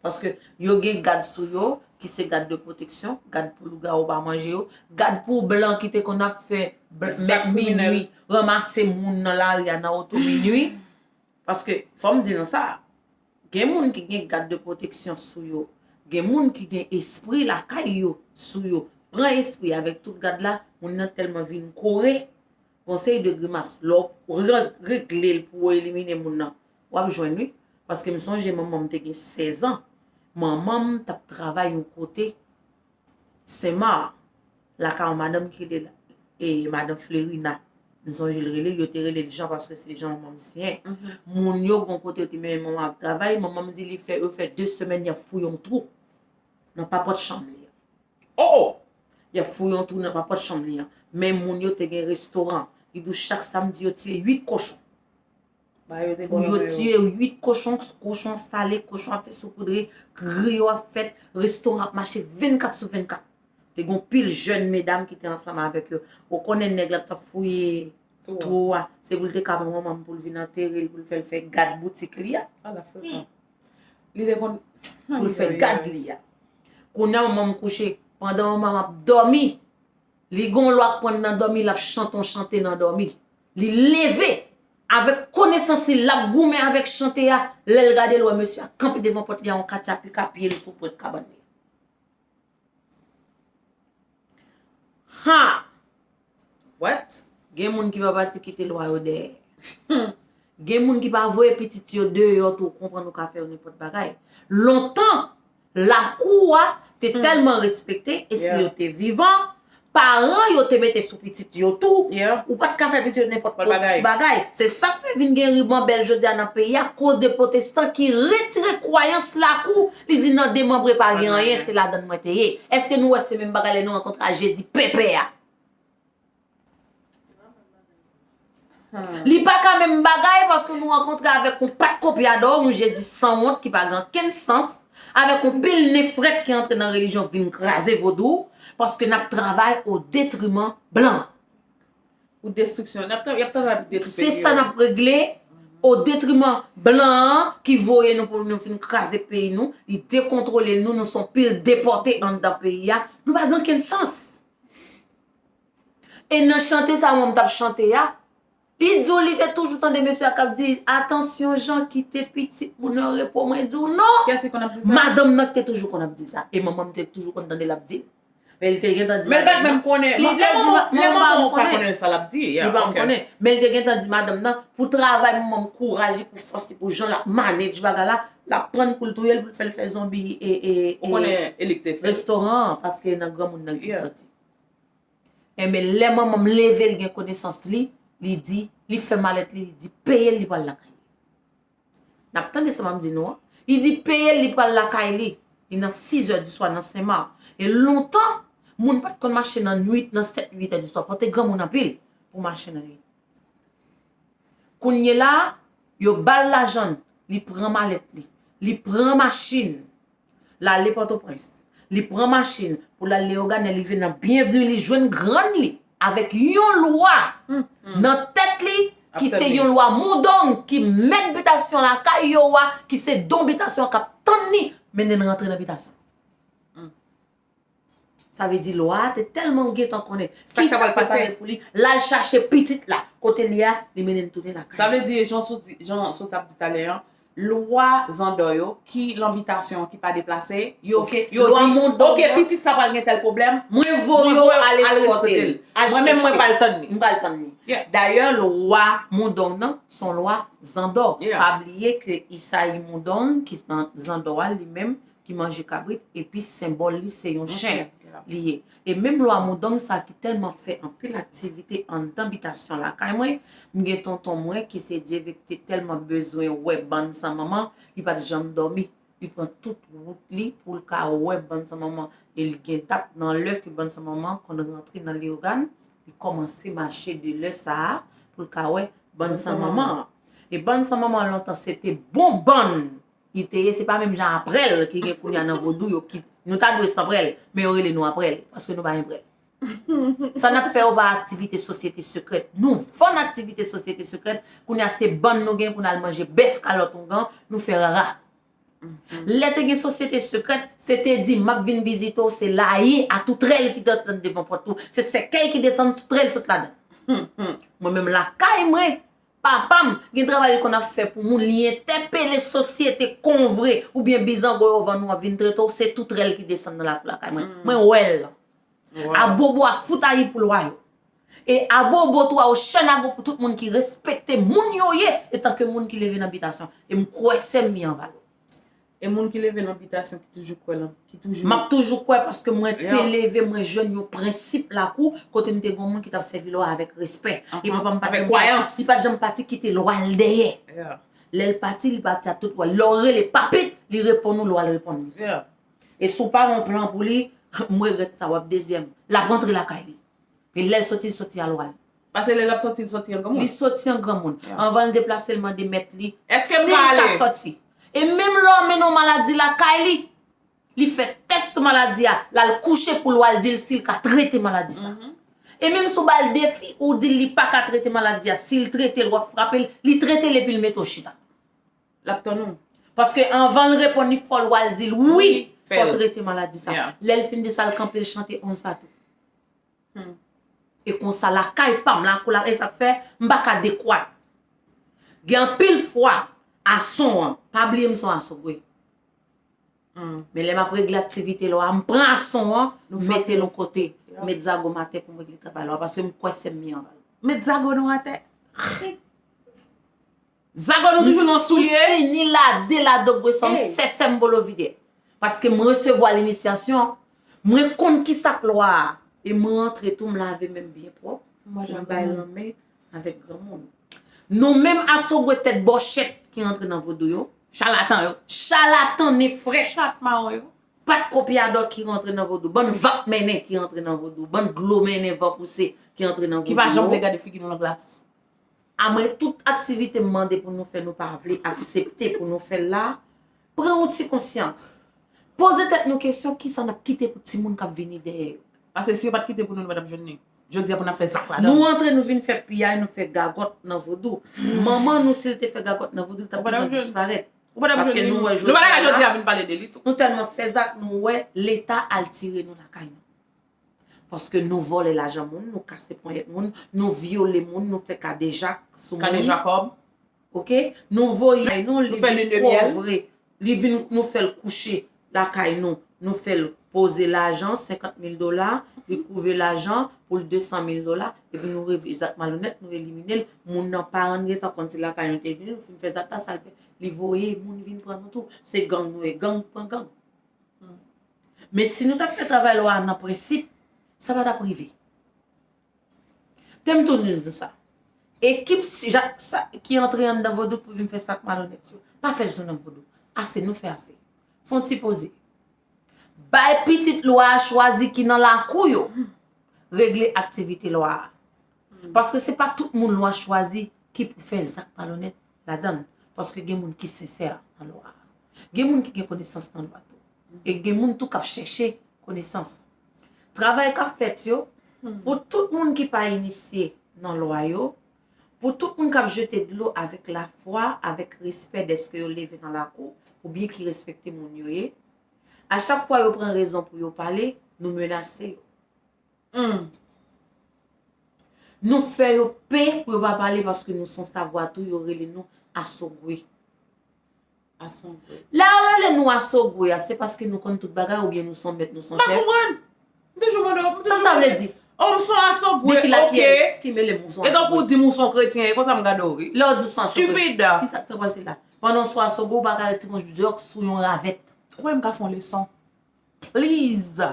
Paske yo gen gad sou yo, ki se gad de pwoteksyon, gad pou lougawou pa manje yo, gad pou blan ki te konn ap fè mèt minui, ranmase moun nan lari a nan oto minui. Paske, fò m di nou sa, gen moun ki gen gad de pwoteksyon sou yo, gen moun ki gen espri lakay yo sou yo. Pran espri avèk tout gad la, moun nan tèlman vin kore, gon seri de grimas. Lè w regle l pou w elimine moun nan, w ap jwenn wi. Paske m sonje manman m te gen sèz an. Manman m t ap travay yon kote Senmak, lakay yon madanm ki rele e madanm Flerina. M sonje l rele l, yo te rele l Jan paske se Jan manman m siyen. Moun yo gon kote yo te mennen manman ap travay, manman m di li fè yo fè de semèn y ap fouye yon twou nan papòt chanm li an. Oh! Y ap fouye yon twou nan papòt chanm li an. Men moun yo te gen restoran. Li di w chak samdi yo tiye uit kochon. Pou yo tiye uit kochon, kochon sale, kochon ap fè soupoudre, griyo ap fèt, restoran ap mache vennkat sou vennkat. Te gon pil jèn medam ki te ansanm avèk yo. Ou konnen nèg la t ap fouye twou a. Se pou l te ka pran manman m pou l vin antere l, pou l fè l fè gad boutik li a. Ala frekan. Li te konn pou l fè gad li a. Kounye a manman m kouche, pandan manman m ap dòmi, li gon lwa k pran nan dòmi, l ap chante yon chante nan dòmi. Li leve avèk konesans li, l ap goumen avèk chante a. Lè l gade, l wè mesye a kanpe devan pòt li a, yon katya pika pye l sou pwent kabann li. Ha! What? Gen moun ki pa pati kite lwa yo dèyè. Gen moun ki pa voye pitit yo deyò tou, ou konprann ou ka fè yo nenpòt bagay. Lontan, lakou a te tèlman respekte, espri yo te vivan, paran yo te mete sou pitit yo tou, ou pa t ka fè pitit yo nenpòt bagay. Se sa k fè vin gen riban bèl jodi a nan peyi a, koz de pwotestan ki retire kwayans lakou, li di nan demanbre pa gen anyen, se ladann mwen te ye. Èske nou wè se menm bagay lè nou rankontre a Jezi pèpè a? Li pa ka menm bagay paske nou rankontre avèk yon pakopyadò, yon Jezi sanwont ki pa gen okenn sans, avèk yon pil nen frèt ki antre nan relijyon vin kraze vodou, paske n ap travay o detriman blan. Pou destriksyon, n ap tra- y ap travay pou detwi peyi yo. Se sa n ap regle o detriman blan an ki voye nou pou nou vin kraze peyi nou, li dekontwole nou, nou se yon pil depòte anndan peyi a, nou pa gen okenn sans. E nan chante sa manman m t ap chante a, li di w li te toujou tande mesye a k ap di, "Atansyon Jan, kite pitit moun nan repo." Mwen di w, "Non!" Kiyès ki konn ap di sa? Madanm nan ki te toujou konn ap di sa. E manman m te toujou konn tande l ap di l. Men li te gentan di madanm nan. Men l pa t menm konnen. Li te di, lè manman w pa konnen sa l ap di. Li pa konnen. Men li te gentan di madanm nan, pou travay manman m, kouraj li, pou fòs li, pou jan l ap manage bagay la, l ap pran l pou l touye l, pou l fè l fè zonbi e, e, e restoran an, paske nan granmoun nan ki sòti. Enben, lè manman m leve, l gen konesans li, li di, li fè malèt li, li di, peye l, li pral lakay li. N ap tande sa m ap di nou an. Li di, peye l, li pral lakay li. Li nan sizè di swa nan Senmak. E lontan, moun pa t konn mache nan nwit, nan sèt, uit è di swa. Fò w te granmoun anpil pou w mache nan nwit. Kounye la, yo ba l lajan, li pran malèt li, li pran machin, l ale Pòtoprens. Li pran machin pou l al Leyogàn, li rive nan Byenvni, li jwenn grann li avèk yon lwa nan tèt li, ki se yon lwa moudong, ki mèt bitasyon lakay yo a, ki se don bitasyon k ap tann li, mennen l rantre nan bitasyon. Sa vle di lwa a te tèlman gentan konnen ki sa k pral pase pou li, l al chache pitit la. Kote l ye a, li mennen l tounen lakay. Sa vle di, jan sou di, jan sou t ap di talè an, lwa zandò yo, ki nan bitasyon ki pa deplase, yo, yo di, oke, pitit sa pral gen tèl pwoblèm, mwen voye w al espoze l. Mwen menm, mwen pral tann li. M pral tann li. Dayè, lwa Moudong nan, se yon lwa zandò. Pa bliye ke Isayi Moudong, ki nan zandò a, li menm, ki manje kabrit, epi senbòl li se yon chen li ye. E menm lwa Moudong sa ki tèlman fè anpil aktivite anndan bitasyon lakay mwen, m gen tonton mwen ki se Dyevekte tèlman bezwen wè bann san manman, li pa t janm dòmi. Li pran tout wout li pou l ka wè bann san manman. E l gen dat nan lè ke bann san manman konn rantre nan Leyogàn, li kòmanse mache de lè sa a pou l ka wè bann san manman an. E bann san manman an lontan se te bon bann li te ye, se pa menm jan aprèl ki gen kounye a nan vodou yo, ki nou ta dwe sanprèl, men yo rele nou aprèl, paske nou pa gen prèl. Sa n ap fè yo pa aktivite sosyete sekrèt. Nou vann aktivite sosyete sekrèt, kounye a se bann nou gen pou n al manje bèf kalòt oungan, nou fè rara. Lè te gen sosyete sekrèt, se te di, "M ap vin vizite w," se laye a toutrèl ki desann devan pòt ou. Se sèkèy ki desann toutrèl sot ladan. Mwen menm lakay mwen, papa m gen travay li konn ap fè pou moun, li entèpele sosyete konvre oubyen bizango yo vann ou ap vin trete w, se toutrèl ki desann nan lakou lakay mwen. Mwen wè l. Abobo a fout ayi pou lwa yo. E abobo tou a ochan ago pou tout moun ki respekte moun yo ye, etanke moun ki leve nan bitasyon. E m kwè sè m mi an valè. E moun ki leve nan bitasyon ki toujou kwè nan, ki toujou. M ap toujou kwè paske mwen te leve, mwen jwenn yon prensip lakou kote m te gen yon moun ki t ap sèvi lwa avèk respè. E papa m pa t janm pati, li pa t janm pati kite lwa l dèyè. Lè l pati, li pati ak tout lwa l. Lè w rele papit, li reponn ou, lwa l reponn li. E si w pa gen yon plan pou li, m regrèt sa, w ap dezyèm. L ap rantre lakay li. E lè l soti, l soti a lwa l. Paske lè l ap soti, l soti an granmoun. Li soti an granmoun. Anvan l deplase, l mande mèt li si l ka soti. E menm lè w mennen yon maladi lakay li, li fè tès sou maladi a, l al kouche pou lwa l di l si l ka trete maladi sa. E menm si w ba l defi, ou di l li pa ka trete maladi a, si l trete l, w ap frape l, li trete l epi l mete w chita. L ap tann ou. Paske anvan l reponn li, fò lwa l di l wi, fò trete maladi sa. Lè l fin di sa, l kanpe, l chante onz patou. E konsa lakay pa m, lakou la, e sa k fè m pa ka dekwat. Gen anpil fwa, ason an, pa bliye m se yon asogwe. Men lè m ap regle aktivite lwa a, m pran ason an, m mete l yon kote, m met zago m atè pou m regle travay lwa a, paske m kwè sè m mi an valè. Met zago nou atè. Zago nou toujou nan soulye. Ni lade ladogwe sa, m sè sè m bolo vide. Paske m resevwa linisyasyon, mwen konn kisa k lwa a. E m rantre tou, m lave men m byen pwòp. M bay lanmen avèk granmoun. Nou menm asogwe tèt bòchèt ki rantre nan vodou yo. Chalatan yo. Chalatan nefrèt. Chat mawon yo. Pat kopyadò ki rantre nan vodou. Bann vap mennen ki rantre nan vodou. Bann dlo mennen van pouse ki rantre nan vodou yo. Ki pa janm vle gade figi nou nan glas. Amwè tout aktivite m mande pou nou fè, nou pa vle aksepte pou nou fè l la, pran yon ti konsyans. Poze tèt nou kesyon, kisa n ap kite pou timoun k ap vini dèyè yo? Paske si yo pa t kite pou nou, nou pa t ap jwenn li. Jodi a pou n ap fè zak ladan. Nou antre, nou vin fè piyay, nou fè gagòt nan vodou. Manman nou, si l te fè gagòt nan vodou, li t ap gentan disparèt. Paske nou wè jodi a la, nou tèlman fè zak, nou wè Leta al tire nou lakay nou. Paske nou vòlè lajan moun, nou kase ponyèt moun, nou vyole moun, nou fè kadejak sou moun. Kadejak kòb. Oke? Nou voye, nou, li vin kouve, li vin, nou fè l kouche lakay nou, nou fè l poze lajan, senkant mil dola, li kouve lajan pou l de san mil dola, epi nou rive zak malonèt, nou elimine l. Moun nan pa rann gentan konn se lakay nou te vini, nou fin fè zak la, sa l fè? Li voye moun vin pran nou tou. Se gang nou ye, gang pran gang. Men si nou t ap fè travay lwa a nan prensip, sa pa t ap rive. Te m tounen di sa. Ekip si, ja, sa, ki antre anndan vodou pou vin fè sa k malonèt yo, pa fè l sou non vodou. Ase, nou fè ase. Fè yon ti poze. Bay pitit lwa a chwazi ki nan lakou yo regle aktivite lwa a. Paske se pa tout moun lwa chwazi ki pou fè zak malonèt ladan l. Paske gen moun ki sensè nan lwa a. Gen moun ki gen konesans nan lwa tou. E gen moun tou k ap chèche konesans. Travay k ap fèt yo, pou tout moun ki pa inisye nan lwa yo, pou tout moun k ap jete dlo avèk lafwa, avèk respè dèske yo leve nan lakou, oubyen ki respekte moun yo ye, a chak fwa yo pran rezon pou yo pale, Nou menase yo. Hmm. Nou fè yo pè pou yo pa pale paske nou sansavwa tou, yo rele nou asogwe. Asogwe. Lè yo rele nou asogwe a, se paske nou konn tout bagay oubyen nou son mèt, nou son chèf? M pa konprann. M toujou mande w. Sa sa vle di? Oh, m son asogwe, oke. Ki mele m son asogwe? E tankou w di m ou son kretyen, e konsa m gade w, wi. Lè w di w son asogwe. Stupid. Kisa k ta pase la? Pandan w son asogwe, ou pa ka ret ti konj djòk sou yon ravèt. Ou wè m ka fè yon leson? Please.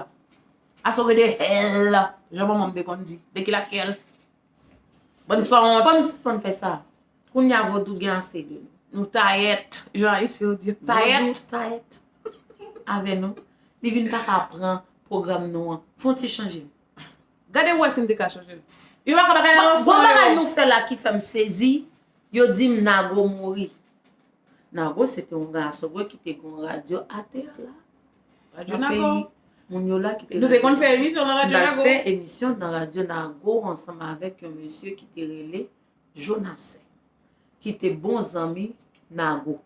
Asogwe de hell. Jan manman m te konn di. De ki lakèl? Bann sanwont. Fò nou sispann fè sa. Kounye a vodou gen ase de nou. Nou tayèt. Jan Ayisyen yo di, tayèt. Vodou tayèt avè nou. Li vin pa ka pran pwogram nou an. Fò n ti chanje. Gade w wè si n te ka chanje l. Yo pa ka bagay nan san yo. Gon bagay nou fè la ki fè m sezi. Yo di m Nago mouri. Nago se te yon gason vre ki te gen yon radyo atè a la. Radyo Nago. Moun yo la ki te... Nou te konn fè emisyon nan Radyo Nago. M t al fè emisyon nan Radyo Nago ansanm avèk yon mesye ki te rele Jonathan, ki te bon zanmi Nago.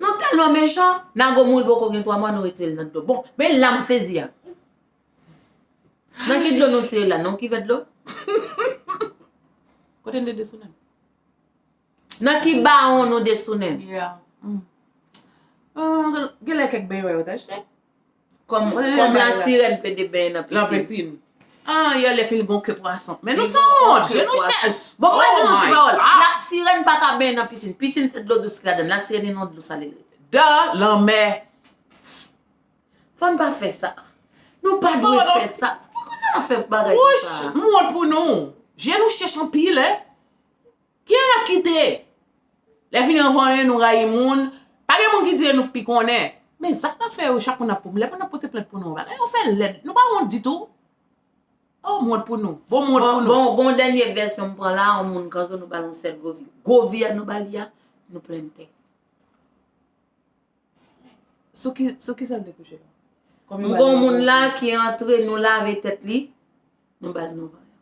Nou tèlman mechan, Nago mouri poko gen twa mwa, nou retire l nan dlo. Bon, men la m sezi a. Nan ki dlo nou tire l la? Nan yon kivèt dlo? Kote n te desounen? Nan ki bawon nou desounen? Yeah. Mm. Ah, genlè kèk benyè yo t achte. Kòm, kòm la sirèn pede benyen nan pisin. Nan pisin. Ah, yè lè fin gon ke pwason. Men nou sanwont, je nou chèch. Bon, mwen di nou ti pawòl. La sirèn pa ka benyen nan pisin. Pisin se dlo dous ki ladan l. La sirèn e non dlo sale l rele. Dan lanmè. Fò n pa fè sa. Nou pa dwe fè sa. Poukisa n ap fè bagay konsa? Wouch, m wont pou nou. Je nou chèch anpil, en. Kiyès n ap kite? Lè fini anvan nou rayi moun. Pa gen moun ki di nou k pi konnen. Men zak n ap fè yo, chak moun ap pou lè pou n ap pote plent pou nou. Bagay yo fè lèd. Nou pa wont ditou. Oh, m wont pou nou. Bon, m wont pou nou. Bon, gon dènye vèsyon m pran la, yon moun kanzo nou ba l yon sèl gwo vi. Gwo vi a nou ba li a, nou plente. Sou ki, sou ki sa l te kouche la? M gon moun la ki antre, nou lave tèt li, nou ba l non vanyan.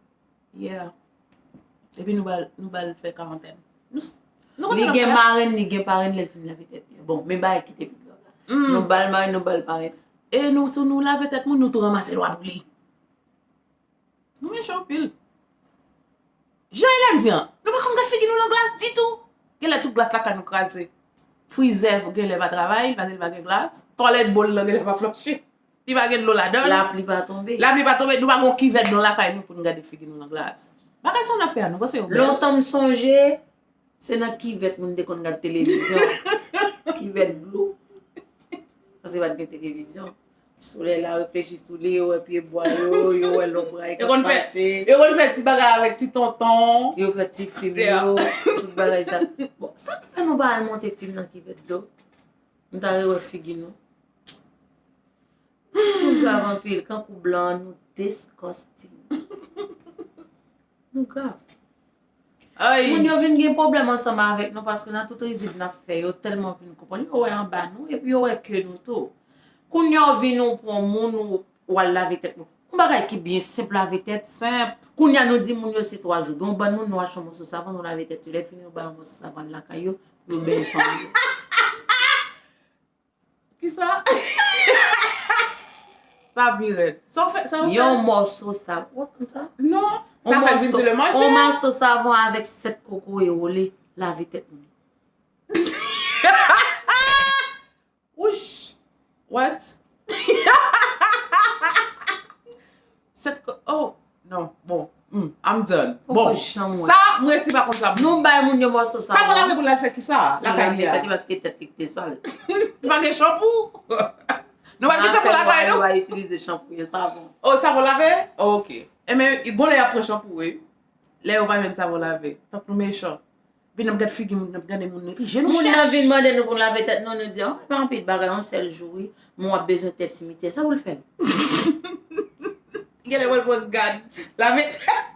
Yeah. Epi nou ba l, nou ba l fè karantèn. Nou, nou konn sa n ap fè. Li gen marenn, li gen parenn, lè l fin lave tèt li. Bon, men bagay ki te pi grav la. Nou ba l marenn, nou ba l parenn. E nou, si nou lave tèt moun, nou tou ranmase lwa pou li. Nou mechan anpil. Jan Hélène di an, nou pa konn gad figi nou nan glas ditou. Genlè tout glas lakay nou kraze. Frizè genlè pa travay, paske li pa gen glas. Twalèt bòl lan genlè pa flanche. Li pa gen dlo ladan l. Lapli pa tonbe. Lapli pa tonbe, nou pa gen yon kivèt nan lakay nou pou n gade figi nou nan glas. Bagay sa n ap fè a, nou panse yo bèl? Lontan m sonje, se nan kivèt moun te konn gad televizyon. Kivèt dlo. Paske pa t gen televizyon. Solèy la reflechi sou li, yo wè pyebwa yo, yo wè lonbray k ap pase. Yo konn fè ti bagay avèk ti tonton. Yo fè ti fim yo, tout bagay sa. Bon, sa k fè nou pa al monte fim nan kivèt dlo? M ta rewè figi nou. Nou grav anpil, kankou blan an, nou disgusting. Nou grav. Ay. Moun yo vin gen pwoblèm ansanm avèk nou paske nan tout rizib n ap fè, yo tèlman vin konprann. Yo wè anba nou, epi yo wè ke nou tou. Kounye a w vin ou pran moun ou, ou al lave tèt nou. Yon bagay ki byen senp, lave tèt. Senp. Kounye a nou di moun yo se twa jou. Gen yon bann moun nou achte yon mòso savon, nou lave tèt yo. Lè fini, nou ba yo mòso savon lakay yo, yo benyen fanmi yo. Kisa? Sa pi rèd. Sa w fè, sa w fè? Yon mòso savon, w ap konn sa? Non. Sa fè vin di le manje. Yon mòso savon avèk sèt kokoye wole, lave tèt moun. Wouch. What? Sèt ko-, oh, non, bon. Hmm, I'm done. Bon, sa, m resi pa konn sa. Nou bay moun yo mòso savon. Savon lave pou l al fè kisa? Lakay li a. Paske tèt li te sal. Nou pa gen chanpou? Nou pa gen chanpou lakay nou? Nou pa itilize chanpou, gen savon. Oh, savon lave? Oh, ok. Enben, gon lè y ap pran chanpou, wi. Lè yo pa jwenn savon lave. Tank nou mechan. Epi n ap gad figi moun, n ap gade moun, epi je nou chèch. Moun nan vin mande nou pou n lave tèt nou, nou di, oh, e pa anpil bagay, yon sèl jou, wi. Men w ap bezwen tè simityè. Sa pou l fè l? Genlè pral pran gad. Lave tèt.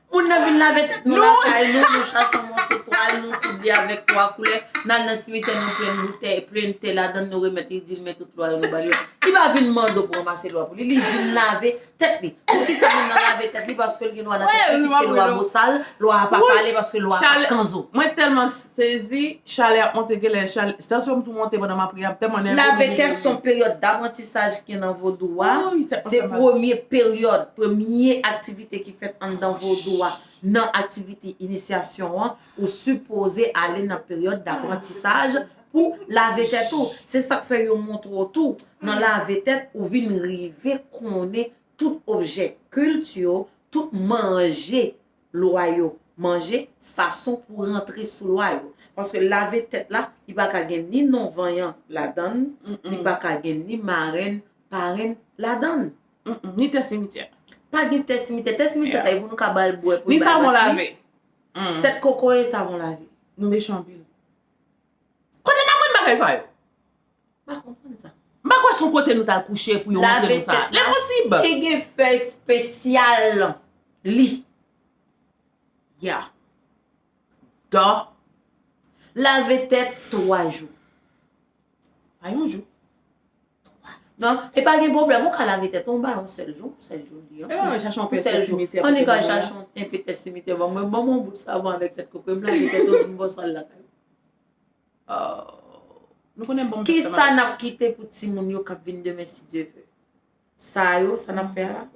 Moun nan vin lave tèt nou lakay nou, nou chache yon mòso twal, nou koud li avèk twa koulè, n al nan simityè, nou plen boutèy, plen tè ladan l, nou remèt li, di l men tout lwa yo, nou ba l yo. Li pa vin mande w pou ranmase lwa pou li, li vin lave tèt li. Poukisa moun nan lave tèt li? Paske l gen lwa nan tèt li, ki se lwa bosal, lwa a pa pale, paske lwa a pa kanzo. Mwen tèlman sezi, chalè ap monte, genlè chalè, tansyon m tou monte pandan m ap ri a, m tèlman nève. Lave tèt se yon peryòd daprantisaj ki nan vodou a. Se premye peryòd, premye aktivite ki fèt anndan vodou a. Nan aktivite inisyasyon an, ou sipoze ale nan peryòd daprantisaj pou lave tèt ou. Se sa k fè yo montre w tou, nan lave tèt, ou vin rive konnen tout objè kilt yo, tout manje lwa yo manje, fason pou rantre sou lwa yo. Paske lave tèt la, li pa ka gen ni non vanyan ladan l, li pa ka gen ni marenn, parenn ladan l. Mm-mm. Ni tè simityè. Pa gen tè simityè. Tè simityè sa, e pou nou ka ba l bwè pou li bay manti. Ni savon lave. Sèt kokoye, savon lave. Nou mechan anpil. Kote n aprann bagay sa yo? M pa konprann sa. M pa kwè se yon kote nou t al kouche pou yo montre nou sa. L enposib! Li gen fè espesyal li. Ya. Da. Lave tèt twa jou. Pa yon jou. Non, e pa gen pwoblèm, ou ka lave tèt ou, ou bay yon sèl jou, yon sèl jou li an. E pa mwen chache yon pè tèt simityè pou te ban mwen la. Annik al chache yon pè tèt simityè ban mwen, ban mwen yon bout savon avèk sèt kokoye, m lave tèt ou, m ba w sa lakay ou. Nou konnen bon. Kisa n ap kite pou timoun yo k ap vin demen si Dye ve? Sa yo, sa n ap fè a la?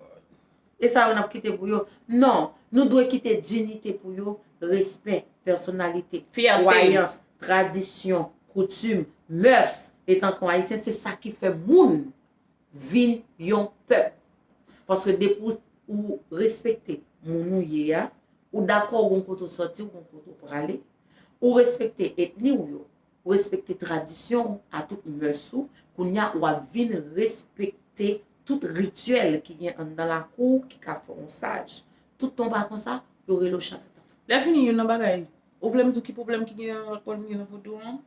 E sa yo n ap kite pou yo? Non, nou dwe kite diyite pou yo, respè, pèsonalite, kwayans, tradisyon, koutim, mœurs, etanke yon Ayisyen, se sa ki fè moun vin yon pèp. Paske depi ou respekte moun ou ye a, ou dakò ou gon kote ou sòti, ou gon kote ou prale, ou respekte etni w yo, ou respekte tradisyon w a tout mès ou, kounye a w ap vin respekte tout rityèl ki gen anndan lakou w ki ka fè w yon saj. Tout tan w pa konsa, yo rele w chalatan. Lè fini, youn nan bagay, ou vle m di w ki pwoblèm ki gen nan lòt bò l gen nan vodou an?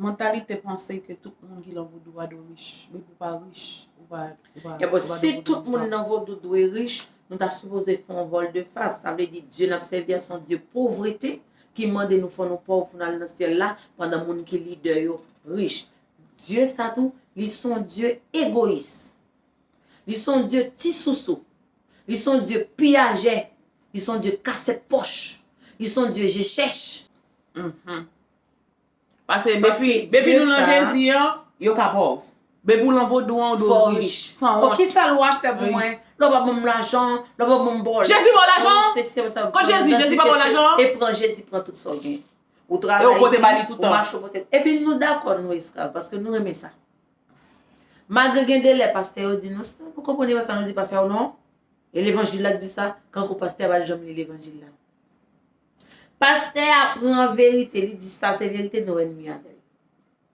Mantalite panse ke tout moun ki lan vodou a dwe rich. Depi w pa rich, ou pa, ou pa, ou pa dwe vodou sa. Ebyen, si tout moun nan vodou dwe rich, nou ta sipoze fè yon vòl de fas. Sa vle di, Dye n ap sèvi a se yon Dye povrete ki mande nou fò nou pòv pou n al nan syèl la, pandan moun ki lidè yo rich. Dye sa tou, li se yon Dye egoyis. Li se yon Dye ti sousou. Li se yon Dye piyajè. Li se yon Dye kasèt pòch. Li se yon Dye je chèch. Paske depi, depi nou nan Jezi an, yo ka pòv. Depi w lan vodou an, ou dwe rich, sanwont. Fò w rich. Kisa lwa fè pou mwen? Lè w pa ban m lajan, lè w pa ban m bòl. Jezi ba w lajan? Kot Jezi? Jezi pa ba w lajan? E pran Jezi, pran tout sa w gen. Ou travay di, ou mache, ou pote. Epi nou dakò nou esklav, paske nou renmen sa. Malgre gen de lè pastè yo di nou sa, nou konprann e pa sa nou di pastè yo non. E levanjil la k di sa, kankou pastè a pa t janm li levanjil la. Pastè a pran verite, li di sa se verite, nou ènmi avè l.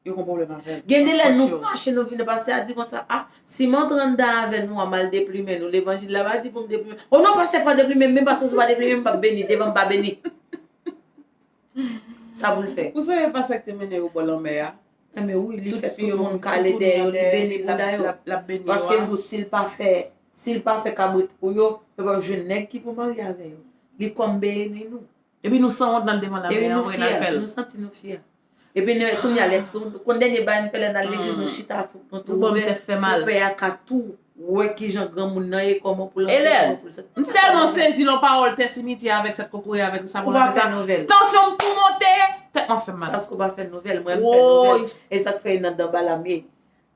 Yo gon pwoblèm avè l. Gen de lè nou mache, nou vin, pastè a di konsa, a, si m antre anndan avè nou an, m al deplimen nou, levanjil la pa di pou m deplimen. O non, pastè, pa deplimen m, menm pastè, si w pa deplimen m, m p ap beni, devan m pa beni. Sa pou l fè? Ou sonje pastè k te mennen yo bò lanmè a? Enben wi, li fè tout moun kale dèyè yo, li beni bouda yo. Paske l di w si l pa fè, si l pa fè kabrit pou yo, yo p ap jwenn nèg ki pou marye avè yo. Li kòm beni nou. Epi nou sanwont n al devan lanmè a, wi, n al fè l. Nou santi nou fyè. Epi kounye a, lè, konn dènye bagay nou fè lè n al legliz, nou chita fouk nou tou ouvè pou pè a ka tou wè kijan granmoun nan ye, kòman pou l antre, kòman pou l soti. Elèn, m tèlman sezi lan pawòl tè simityè avèk sèt kokoye avèk savon lave sa. Tansyon m tou monte, tèt mwen ap fè m mal. Paske w pa fè nouvèl, mwen m fè nouvèl. E sa k fè nan Danbala m ye.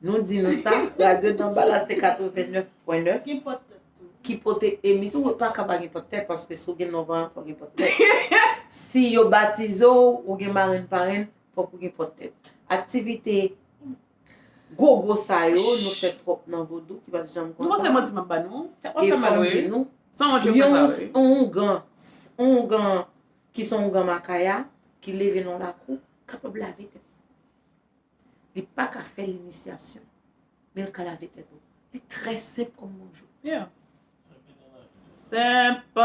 Nou di nou sa, radyo Danbala se katrevennnèf pwen nèf ki pote emisyon, ou pa ka pa gen pòt tèt, paske si w gen non vanyan, fò w gen pòt tèt. Si yo batize w, ou gen marenn parenn, fòk ou gen pòt tèt. Aktivite gwo gwo sa yo, nou fè twòp nan vodou, ki pa t janm konsa. Nou panse manti m ap ba nou? Tèt mwen ap fè m mal wi. Sanwont yo fè sa wi. Yon oungan, yon oungan ki se yon oungan makaya, ki leve nan lakou, kapab lave tèt. Li pa ka fè linisyasyon, men l ka lave tèt ou. Li trè senp kòm bonjou. Yeah. Senp.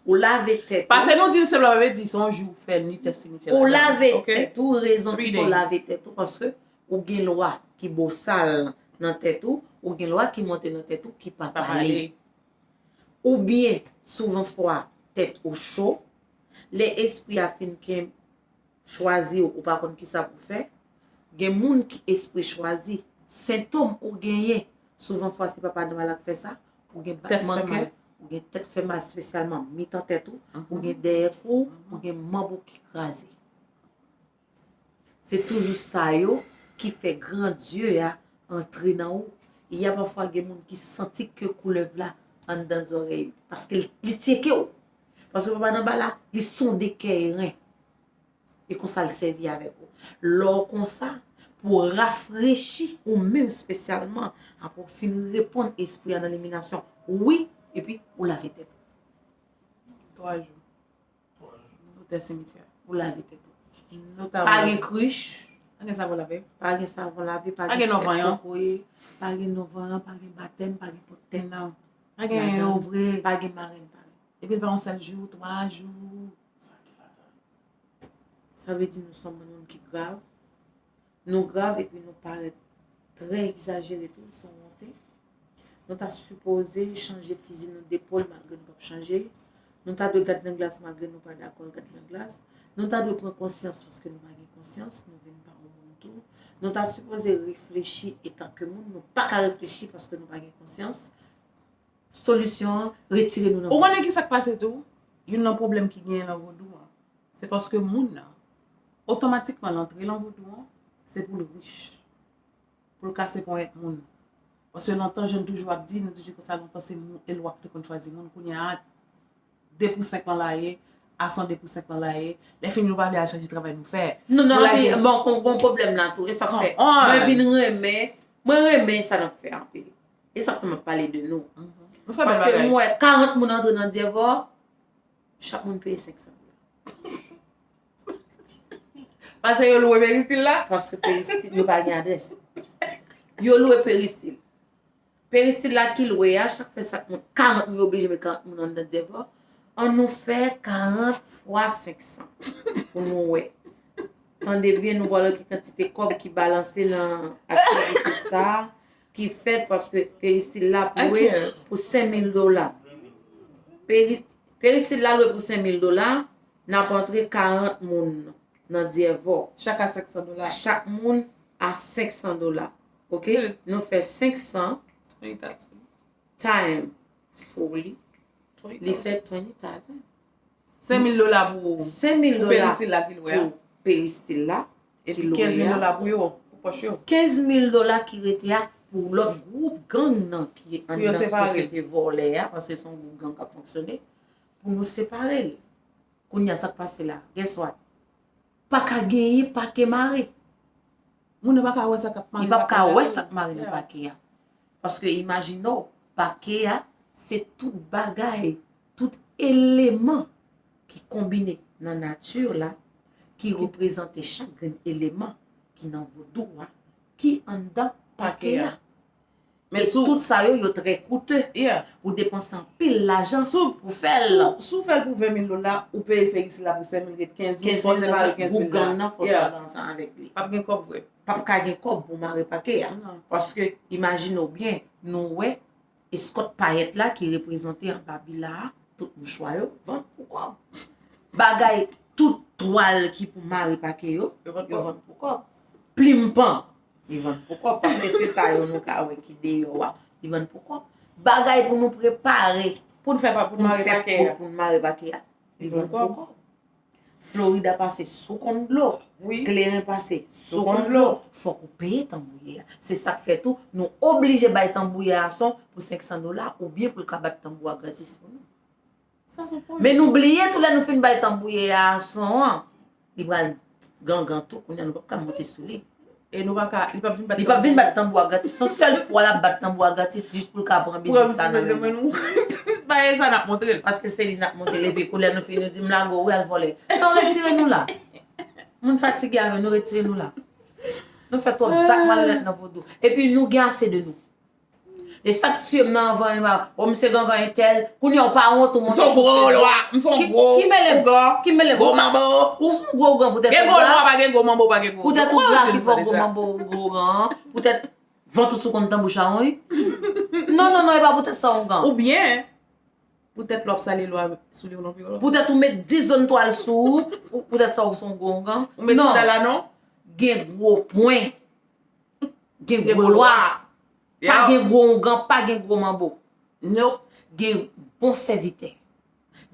Ou lave tèt ou. Pase nou di l senp la, pa vle di se yon jou ou fè l, ni tè simityè ladan l. Ou lave tèt ou, rezon ki fè w lave tèt ou, paske ou gen lwa ki bosal nan tèt ou, ou gen lwa ki monte nan tèt ou ki pa pale. Oubyen, souvan fwa, tèt ou cho. Lè espri a fin ken chwazi w, ou pa konn kisa pou fè. Gen moun ki espri chwazi. Sentòm ou genyen, souvan fwa se papa nan malak fè sa, ou gen batman kè, ou gen tèt fè mal, espesyalman mitan tèt ou, ou gen dèyè kou, ou gen manm ou ki kraze. Se toujou sa yo ki fè gran dye a antre nan ou. E y a pafwa gen moun ki santi ke koulèv la anndan zòrèy li, paske li, li tyeke w. Paske papa nan ba la, li sonde kè e ren. E konsa l sèvi avèk ou. Lè w konsa, pou w rafrechi ou menm espesyalman, apre w fin reponn espri a nan liminasyon, wi, epi ou lave tèt ou. Twa jou. Notè simityè. Ou lave tèt ou. Notè pa gen krich. Pa gen savon lave. Pa gen savon lave, pa gen sèl kokoye, pa gen non vanyan, pa gen batèm, pa gen pòt tèt. Non. Pa gen ovrèl, pa gen marenn, pa gen. Epi l pa yon sèl jou, twa jou. Sa vle di nou se yon moun ki grav. Nou grav epi nou parèt trè egzajere tou, nou se wonte. Nou ta sipoze chanje fizi nou depòl malgre nou p ap chanje. Nou ta dwe gad nan glas malgre nou pa dakò gad nan glas. Nou ta dwe pran konsyans paske nou pa gen konsyans, nou vin pa yon moun tou. Nou ta sipoze reflechi etanke moun, nou pa ka reflechi paske nou pa gen konsyans. Solisyon an, retire nou nan. Ou konnen ki sa k pase tou? Youn nan pwoblèm ki genyen nan vodou an, se paske moun nan, otomatikman l antre nan vodou an, se pou l rich. Pou l kase ponyèt moun. Paske lontan, jan n toujou ap di, nou toujou di konsa, lontan se moun, e lwa ki te konn chwazi moun, kounye a, de pou senk lan la ye, a se yon de pou senk lan la ye, lè fini nou pa vle al chanje travay nou fè. Non, non, bon, kon, gon pwoblèm la tou, e sa k fè. Mwen vin renmen, mwen renmen sa n ap fè anpil. E sa k fè m ap pale de nou. Paske m wè karant moun antre nan Dyèvò, chak moun peye senk san dola. Paske yo lwe peristil la? Paske peristil, yo pa gen adrès. Yo lwe peristil. Peristil la ki lwe a, chak fè sak moun, karant moun, yo oblije met karant moun anndan Dyèvò. An nou fè karant fwa senk san pou nou wè. Tande byen, nou pral wè ki kantite kòb ki balanse nan aktivite sa a, ki fèt paske peristil la pou lwe pou senk mil dola. Peri-, peristil la lwe pou senk mil dola, n ap antre karant moun nan Dyèvò. Chak a senk san dola. Chak moun a senk san dola. Oke? Nou fè senk san time foli. Li fè twenty thousand. Senk mil dola pou, senk mil dola pou peristil la ki lwe a. Pou peristil la. Epi kenz mil dola pou yo, pou pòch yo. Kenz mil dola ki rete a pou lòt gwoup gang nan ki anndan sosyete vòlè a, paske se yon gwoup gang k ap fonksyone, pou nou separe l. Kounye a, sa k pase la? Guess what? Pa ka genyen pake mare. Moun nan pa ka wè sa k ap mare nan pake a. Li p ap ka wè sa k mare nan pake a. Paske imajine w, pake a, se tout bagay, tout eleman ki konbine nan nati la, ki reprezante chak grenn eleman ki nan vodou a, ki anndan pake a. E tout sa yo, yo trè koute. Ou depanse anpil lajan pou fè l. Si w fè l pou ven mil dola, ou peye peristil la pou senk mil, ret kenz mil, fò w separe kenz mil la. Gwoup gang nan, fò w travay ansanm avèk li. P ap gen kòb vre. P ap ka gen kòb pou mare pake a. Paske, imajine w byen, nou wè eskòt payèt la ki reprezante anba bi la a, tout mouchwa yo, vann pou kòb. Bagay, tout twal ki pou mare pake yo, yo vann pou kòb. Plim pan, li vann pou kòb, paske se sa yo nou ka wè ki deyò a, li vann pou kòb. Bagay pou nou prepare, pou n fè pa, pou n mare pake a, pou n mare pake a, li vann pou kòb. Florida pase sou kont dlo. Kleren pase sou kont dlo. Fòk ou peye tanbouye a. Se sa k fè tou, nou oblije bay tanbouye a son pou senk san dola, oubyen pou l ka bat tanbou a gratis pou nou. Men nou bliye tou, lè nou fin bay tanbouye a son an, li pral gangan tou, kounye a nou p ap ka monte sou li. E nou pa ka, li p ap vin bat tanbou a gratis. Se yon sèl fwa l ap bat tanbou a gratis jis pou l ka pran biznis la nan men nou. Bagay sa n ap montre l. Paske se li n ap montre l, epi kounye a nou fini, nou di, "M lage w, wi, al vòlè." Non, retire nou la. Moun fatige avè nou, retire nou la. Nou fè twòp zak malonèt nan vodou. Epi nou gen ase de nou. E sa k tiye m nan anvan, o, misye gangan entèl, kounye a w pa wont ou monte sou fè. M se yon gwo lwa, m se yon gwo ougan, gwo manbo. Ou se yon gwo ougan poutèt ou gra. Gen gwo lwa, pa gen gwo manbo, pa gen gwo ougan. Poutèt ou gra ki fè w gwo manbo, gwo ougan an. Poutèt vant ou sou konn tanbou chawony. Non, non, non, e pa poutèt sa w ougan. Oubyen, Poutèt lè w ap sale lwa sou li ou non vyolans. Poutèt ou met dis zòn twal sou ou, poutèt sa ou se yon gwo oungan. Ou met sandal la non? Gen gwo pwen. Gen gwo lwa. Pa gen gwo oungan, pa gen gwo manbo. Nope. Gen bon sèvitè.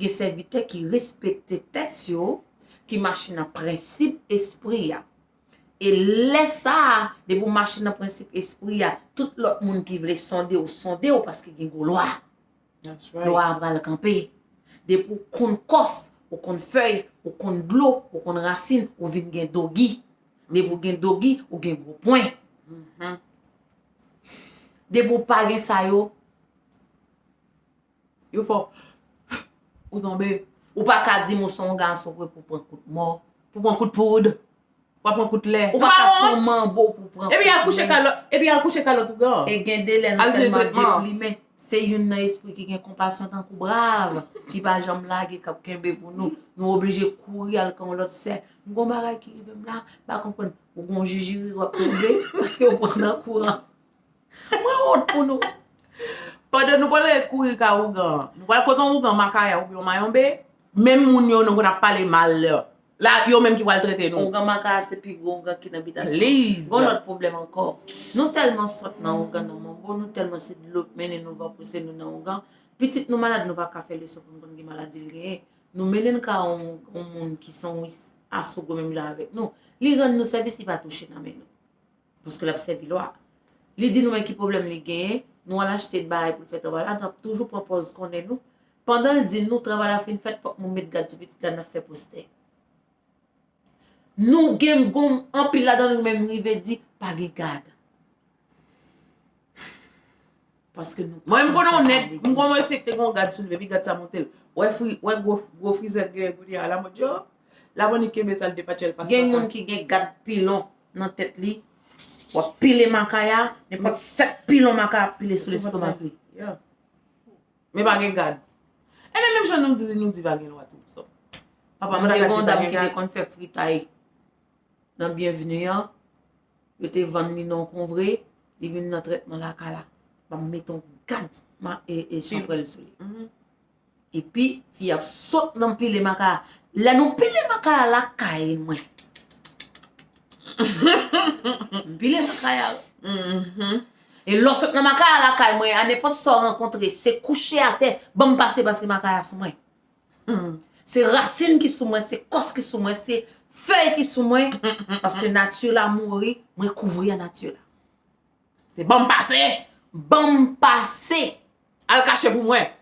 Gen sèvitè ki respekte tèt yo, ki mache nan prensip espri a. E lè sa a, depi w mache nan prensip espri a, tout lòt moun ki vle sonde w, sonde w paske gen gwo lwa. Lwa a pral kanpe. Depi w konn kòs, ou konn fèy, ou konn dlo, ou konn rasin, ou vin gen dogi. Depi w gen dogi, ou gen gwo pwen. Depi w pa gen sa yo, yo fè w tonbe. Ou pa ka di m ou se yon gason vre pou pran kout mò, pou pran kout poud, pou pran kout lè. Ou pa ka se yon manbo pou pran kout lè. Epi al kouche kalòt, epi al kouche kalòt ougan. E gen de lè nou tèlman deplimen. Se youn nan espri ki gen konpasyon tankou brav, ki pa janm lage, k ap kenbe pou nou. Nou oblije kouri al kan yon lòt sè. M gon bagay ki rive m la, m pa konprann. Ou gon jijiri w ap tonbe, paske ou pran nan kouran. Mwen wont pou nou. Pandan nou pral kouri ka ougan, nou pral kote yon ougan makaya oubyen yon mayonbe, menm moun yo nou konn ap pale mal la, yo menm ki pral trete nou. Ougan makaya se pi gwo ougan ki nan bitasyon. Gon lòt pwoblèm ankò. Nou tèlman sòt nan ougan nan manbo, nou tèlman se dlo k mennen nou, van pouse nou nan ougan. Pitit nou malad, nou pa ka fè leson pou nou konn ki maladi l genyen. Nou mennen l ka yon moun ki se yon asogwe menm jan avèk nou. Li rann nou sèvis, li pa touche nan men nou. Paske l ap sèvi lwa. Li di nou men ki pwoblèm li genyen, nou al achte bagay pou l fè travay la, n ap toujou pran pòz konnen nou. Pandan l di nou travay la fin fèt, fòk nou met gad sou pitit la, n ap fè postè. Nou gen gon anpil ladan nou menm rive di pa gen gad. Paske nou pa konn sa sa vle di. Mwen m konnen yon nèg, m konnen yon mesye ki te gen yon gad sou li, epi gad sa monte l. Wè fri, wè gwo, gwo frizè k genyen kounye a, la mòd yo, la mòd li kenbe sa l depatche l pase. Gen moun ki gen gad pilon nan tèt li. W ap pile makaya, nenpòt sèt pilon makaya ap pile sou lestomak li. Men pa gen gad. Ebyen menm jan nou di, nou di pa gen lwa tou. Papa m te gen yon dam ki te konn fè fritay nan Byenvni an, yo te vann li nan yon konvre, li vin nan trètman lakay la. Ban m mete yon gad e, e chanpwèl sou li. Epi, fi ap sot nan pile makaya. Lè nou pile makaya lakay mwen. M pile makaya. E lè w sot nan makaya lakay mwen, a nenpòt sa w rankontre, se kouche atè, ban m pase paske makaya sou mwen. Se rasin ki sou mwen, se kòs ki sou mwen, se fèy ki sou mwen. Paske nati la mouri, mwen kouvri a nati la. Se ban m pase! Ban m pase! Al kache pou mwen!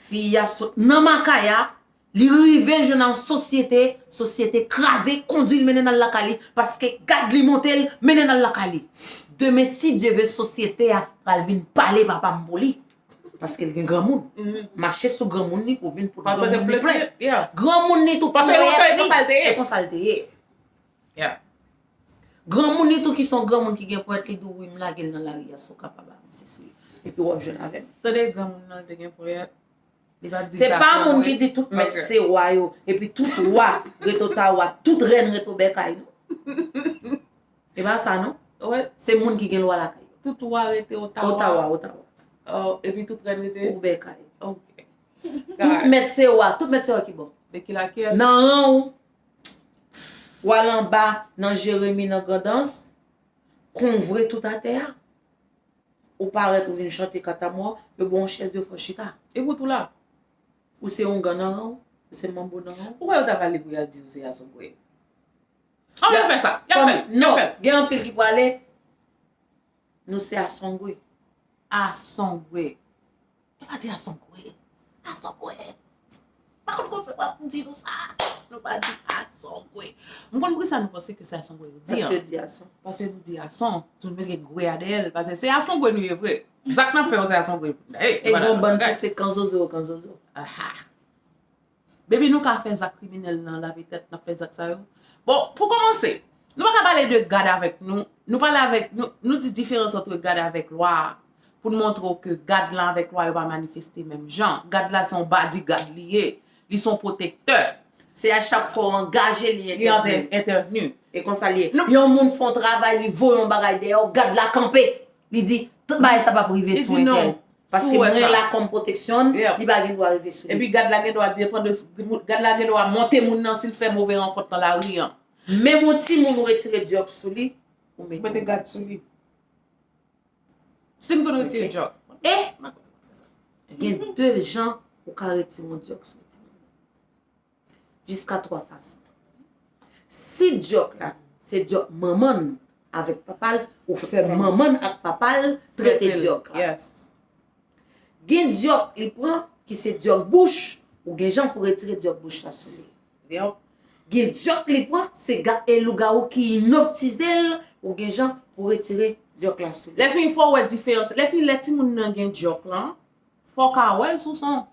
Fi a sot nan makaya, li rive l jwenn a yon sosyete, sosyete kraze, kondwi l mennen l al lakay li, paske gad li monte l, mennen l al lakay li. Demen, si Dye ve, sosyete a pral vin pale papa m pou li. Paske l gen granmoun. Mache sou granmoun li pou vin pou granmoun li plent. Granmoun li tou ponyèt li. E konsa l te ye. Granmoun li tou ki se yon granmoun ki gen ponyèt li di w wi m lage l nan lari a si w kapab avanse sou li. Epi w ap jwenn avè m. Tande granmoun nan te gen ponyèt. Se pa moun ki di tout mèt se wa yo, epi tout wa rete Otawa, tout rèn rete Obèkay non. E pa sa non. Se moun ki gen lwa lakay yo. Tout wa rete Otawa. Otawa, Otawa. Epi tout rèn rete Obèkay. Tout mèt se wa, tout mèt se wa ki bò. Nan ran w. W al anba nan Jeremi nan Grandans, konvre tout atè a. Ou parèt, ou vin chante katamò, yo ba w yon chèz, yo fè w chita. Epi w tou la. Ou se oungan nan ran w, ou se manbo nan ran w. Ou kwè yo ta pale pou y al di w se asongwe? An, y ap fè sa, y ap fè l, y ap fè l. Gen anpil ki prale, nou se asongwe. Asongwe. Nou pa di asongwe. Asongwe. Pa konn konn fè w ap di nou sa. Nou pa di asongwe. M konn poukisa nou panse ke se asongwe yo di an. Paske yo di ason. Paske nou di ason. Tou nou mete gwe a dèyè l. Paske se asongwe nou ye vre. Zak n ap fè yo se asongwe. E gen yon bann ki se kanzozo, kanzozo. Aha. Baby, nou ka fè zak kriminèl nan lave tèt, n ap fè zak sa yo. Bon, pou kòmanse, nou pa ka pale de gad avèk nou. Nou pale avèk, nou, nou di diferans ant gad avèk lwa a. Pou n montre w ke gad lan avèk lwa yo pa manifeste menm jan. Gad la se yon bodyguard li ye. Li se yon pwotektè. Se a chak fwa w angaje li entèvni. Li entèvni. E konsa li ye. Yon moun fè yon travay, li voye yon bagay dèyè w, gad la kanpe. Li di, tout bagay sa p ap rive sou entèl. Paske mwen la kòm pwoteksyon, li pa gen dwa rive sou li. Epi gad la gen dwa depann de, gad la gen dwa monte moun nan si l fè move rankont nan lari an. Menm yon timoun ou retire dyòk sou li, ou mete gad sou li. Si m konn retire dyòk. E gen de jan ou ka retire yon dyòk sou yon timoun. Jiska twa fason. Si dyòk la se dyòk manman l avèk papa l, ou fè manman l ak papa l trete dyòk la. Gen dyòk li pran ki se dyòk bouch, ou gen jan pou retire dyòk bouch la sou li. Gen dyòk li pran, se ga, e lougawou ki inoptize l, ou gen jan pou retire dyòk la sou li. Lè fini fò w wè diferans. Lè fini lè timoun nan gen dyòk lan, fò w ka wè l sou son.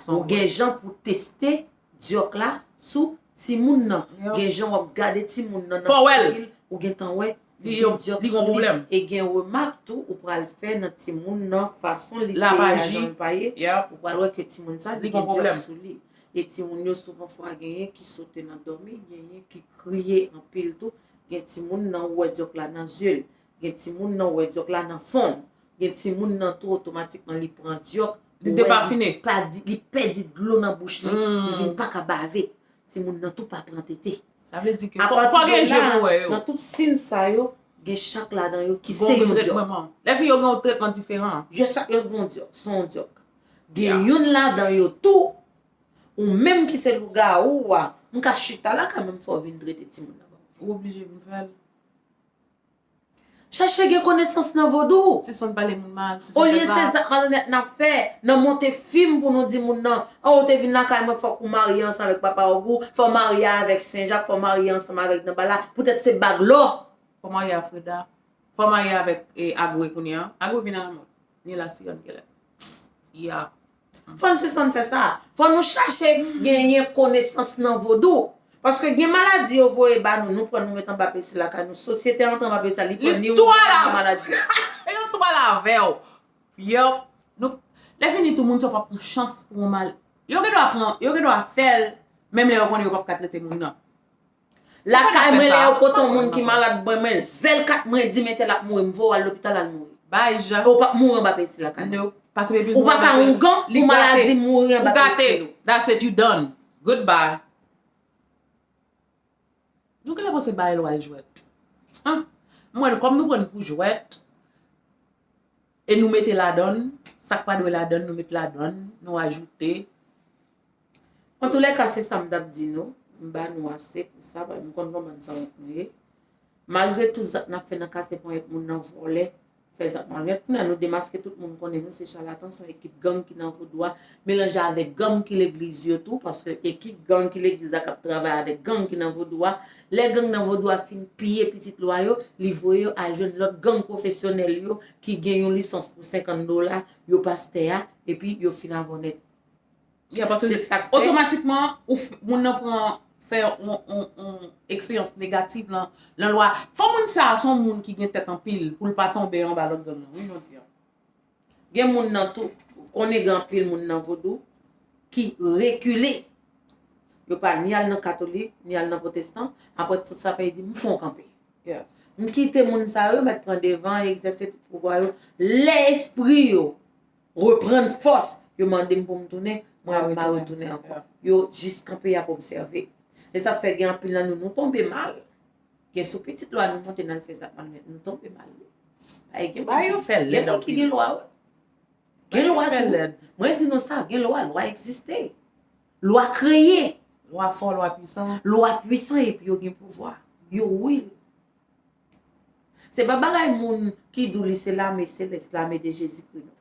Ou gen jan pou teste dyòk la sou timoun nan. Gen jan w ap gade timoun nan nan figi l, ou gentan wè li gen dyòk sou li. E gen remak tou ou pral fè nan timoun nan, fason li te ye a, jan l pa ye. Ou pral wè ke timoun sa li gen dyòk sou li. E timoun yo souvan fwa genyen ki sote nan dòmi, genyen ki kriye anpil tou. Gen timoun nan ou wè dyòk la nan zye l. Gen timoun nan ou wè dyòk la nan fon l. Gen timoun nan tou otomatikman li pran dyòk. Li depafine. Li pèdi dlo nan bouch li, li vin pa ka bave. Timoun nan tou pa pran tete. Sa vle di ke fò gen je pou wè yo. Nan tout siy sa yo, gen chak ladan yo ki se yon dyòk. Lè fi yo gen yon tretman diferan. Yo chak yo gen yon dyòk, se yon dyòk. Gen youn ladan yo tou, ou menm ki se lougawou a, m ka chita lakay mwen, m fè w vin trete timoun nan ban mwen. Ou oblije vin fè l. Chache gen konesans nan vodou. Sispann pale moun mal. Olye se zak malonèt n ap fè, nan monte fim pou nou di moun nan, an, ou te vin lakay mwen, fòk ou marye ansanm avèk papa Ogou, fò w marye avèk Sen Jak, fò w marye ansanm avèk Danbala, poutèt se bag lò. Fò w marye a Freda. Fò w marye avèk, e, Agwe kounye a. Agwe vin alamòd. Ni la sirèn genlè. Ya. Fò n sispann fè sa. Fò nou chache genyen konesans nan vodou. Paske gen maladi yo voye ba nou, nou pran nou met anba pesi lakay nou. Sosyete antre anba pesi la, li pran ni ou ni maladi a. Yo tou al avè w. Yo, nou, lè fini tou moun sa w p ap pran chans pou yon mal. Yo gen dwa pran, yo gen dwa fè l, menm lè yo konnen yo p ap ka trete moun nan. Lakay mwen, lè yo pote yon moun ki malad, mwen, mwen, zèl kat mwen di m entèl ap mouri, m voye w al lopital al mouri. Bay jan. Ou p ap mouri anba pesi lakay mwen. Ou pa ka ougan pou maladi mouri anba pesi. That's it, you done. Goodbye. Nou genlè panse bagay lwa e jwèt. An? M wè l kòm nou pran l pou jwèt. E nou mete ladann, sa k pa dwe ladann, nou met ladann, nou ajoute. Antoulèka, se sa m t ap di nou. M ba nou ase pou sa, paske m konn kòman n sanwont nou ye. Malgre tout zak n ap fè nan kase ponyèt moun nan, vòlè, fè zak malonèt, kounye a nou demaske tout moun, konnen nou se chalatan, se yon ekip gang ki nan vodou a, melanje avèk gang ki legliz yo tou, paske ekip gang ki legliz la k ap travay avèk gang ki nan vodou a, lè gang nan vodou a fin piye pitit lwa yo, li voye yo al jwenn lòt gang pwofesyonèl yo ki gen yon lisans pou senkant dola, yo pastè a, epi yo fin avè w nèt. Yeah, paske se sa k fè otomatikman ou f-, moun nan pran, fè yon, yon, yon eksperyans negatif nan, nan lwa. Fò moun sa a se yon moun ki gen tèt anpil pou l pa tonbe anba lòt gang nan, wi, jodi a. Gen moun nan tou, konnen gen anpil moun nan vodou ki rekile. Yo pa ni al nan katolik, ni al nan pwotestan. Apre tout sa fè, yo di, "M fè yon kanpe." Yeah. M kite moun sa yo, mèt pran devan, egzèse tout pouvwa yo. Lè espri yo reprann fòs, yo mande m pou m tounen, mwen m pa retounen ankò. Yo jis kanpe, y ap obsève. E sa fè gen anpil nan nou, nou tonbe mal. Gen sou pitit lwa nou monte nan fè zak malonèt, nou tonbe mal wi. Ay, gen moun ki, gen moun ki gen lwa wi. Gen lwa tou. Mwen di nou sa, gen lwa, lwa egziste. Lwa kreye. Lwa fò, lwa pwisan. Lwa pwisan epi yo gen pouvwa. Yo real. Se pa bagay moun ki di w li se lame selès, lame de Jezikri non.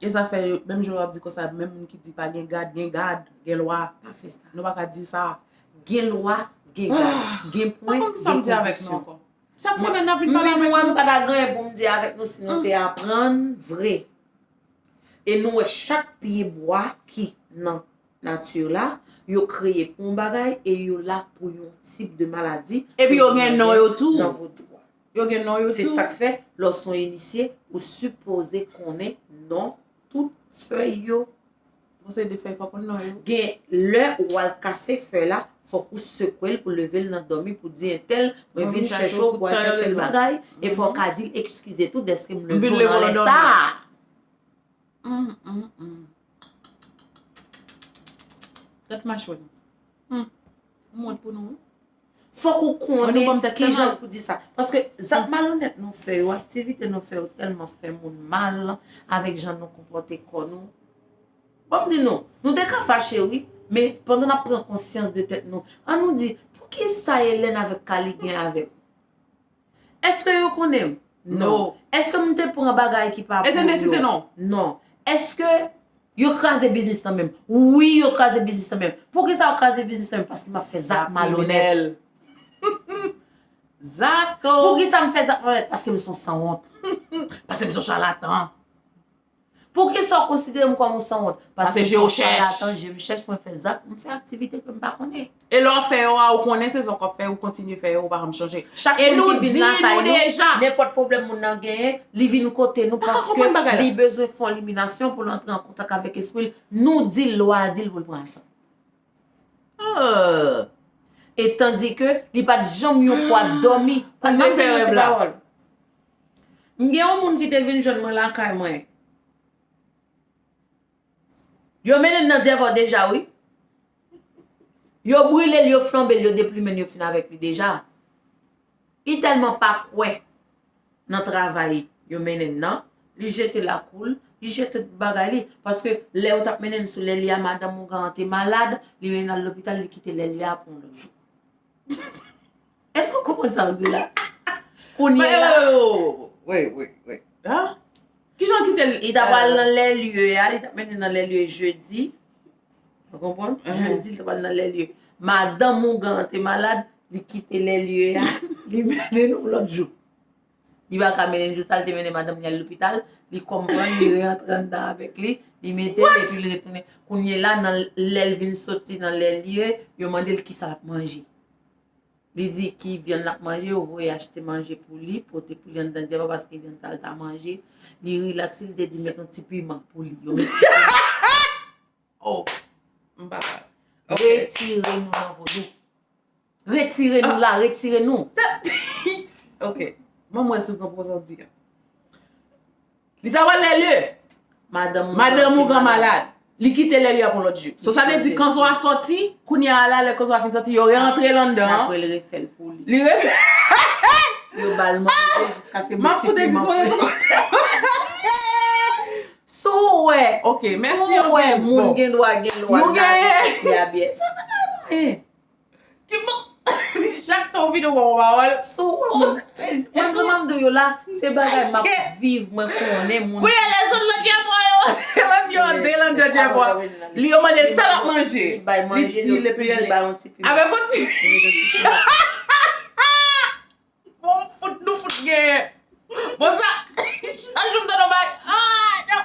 E sa fè yo, menm jan w ap di konsa, menm moun ki di pa gen gad, gen gad, gen lwa. Pa fè sa. Nou pa ka di sa. Gen lwa, gen gad, gen pwen, gen kondisyon. Chak semèn n ap vin pale avèk nou. Mwen menm, mwen pa ta gen anyen pou m di avèk nou si nou te aprann vre. E nou wè chak pye bwa ki nan nati la, yo kreye pou yon bagay e yo la pou yon tip de maladi. Epi yo gen non yo tou. Nan vodou a. Yo gen non yo tou. Se sa k fè, lè w se yon inisye, ou sipoze konnen non tout fèy yo. Konseye de fèy fò konn non yo. Gen lè ou al kase fèy la, fòk ou sekwe l pou leve l nan dòmi pou di entèl, mwen vin chèche w pou al fè tèl bagay, e fò w ka di l eskize tou dèske m leve w nan lè sa a. Hum, hum, hum. Gad machwè. Hum. M wont pou nou, wi. Fòk ou konnen kijan pou di sa. Paske zak malonèt nou fè yo, aktivite nou fè yo tèlman fè moun mal avèk jan nou konpòte kò nou. Bon, m di nou, nou te ka fache, wi, men pandan n ap pran konsyans de tèt nou, an nou di, poukisa Hélène avèk Kali gen avè m? Èske yo konnen m? Non. Èske m te pran bagay ki pa pou yo? Èske n te site non? Non. Èske yo kraze biznis lan menm? Wi, yo kraze biznis lan menm. Poukisa yo kraze biznis lan menm? Paske m ap fè zak malonèt. Zak. Poukisa m fè zak malonèt? Paske m se yon sanwont. Paske m se yon chalatan. Poukisa w konsidere m kòm yon sanwont? Paske m se yon chalatan, je m chèch, mwen fè zak, m fè aktivite ke m pa konnen. E lè w ap fè yo a, ou konnen se zak w ap fè, ou kontinye fè yo, ou pa janm chanje. Chak moun ki vin lakay nou, nenpòt pwoblèm moun nan genyen, li vin kote nou paske li bezwen fè yon eliminasyon pou l antre an kontak avèk espri l. Nou di l, lwa a di l pou l pran aksyon. E tandike li pa t janm yon fwa dòmi pou l menm fini di pawòl. M gen yon moun ki te vin jwenn mwen lakay mwen. Yo mennen l nan Dyèvò deja, wi. Yo brile l, yo flanbe l, yo deplimen l, yo fin avèk li deja. Li tèlman pa kwè nan travay yo mennen l nan, li jete lakou l, li jete tout bagay li. Paske lè yo t ap mennen l sou Lèlye a, madanm ougan an te malad, li mennen l al lopital, li kite Lèlye a pou yon lòt jou. Èske w konprann sa m di la? Kounye la. Wait, wait, wait. Kijan l kite l? Li ta pral nan Lèlye a, li t ap mennen nan Lèlye jedi. Ou konprann? Jedi, li ta pral nan Lèlye. Madanm ougan an te malad, li kite Lèlye a, li mennen l yon lòt jou. Li pa ka mennen l jou sa, l te mennen madanm li al lopital, li konprann, li reantre anndan avèk li, li mete l epi li retounen. Kounye la, nan lè l vin soti nan Lèlye, yo mande l kisa l ap manje. Li di ki vyann l ap manje, yo voye achte manje pou li, pote pou li anndan Dyèvò paske vyann sa l ta manje. Li rilaks, li te di met yon ti piman pou li. Yo met ti piman. Oh, m pa ka. Ok. Retire nou nan vodou. Retire nou la, retire nou. Ok. Ban m wè si w konprann sa w di a. Li ta pral Lèlye. Madanm ougan malad. Li kite Lèlye a pou lòt jou. So, sa vle di kanzo a sòti, kounye a la, lè kanzo a fin sòti, yo reantre l anndan. Apre, li refè l pou li. Li refè. Yo ba l manje jiskaske m ap fout egzispanse sou kote. Si w wè, ok, mèsi anpil. Si w wè moun gen dwa gen lwa nan aksepte a byen. Sa pa ka mwayen. Ki bon? Chak tan w vin ou ban mwen pawòl. Sou mwen, mwen, mwen, mwen, mwen, yo la, se bagay m ap viv, mwen konnen moun. Kounye a lè zòn nan Dyèvò yo, lè yo de nan Dyèvò. Li yo mande l sa l ap manje. Li di l epi li avèk yon ti piman. Avèk yon ti piman. Bon, fout, nou fout genyen. Bon, sa, chak jou m tande yon bagay. Ah, non.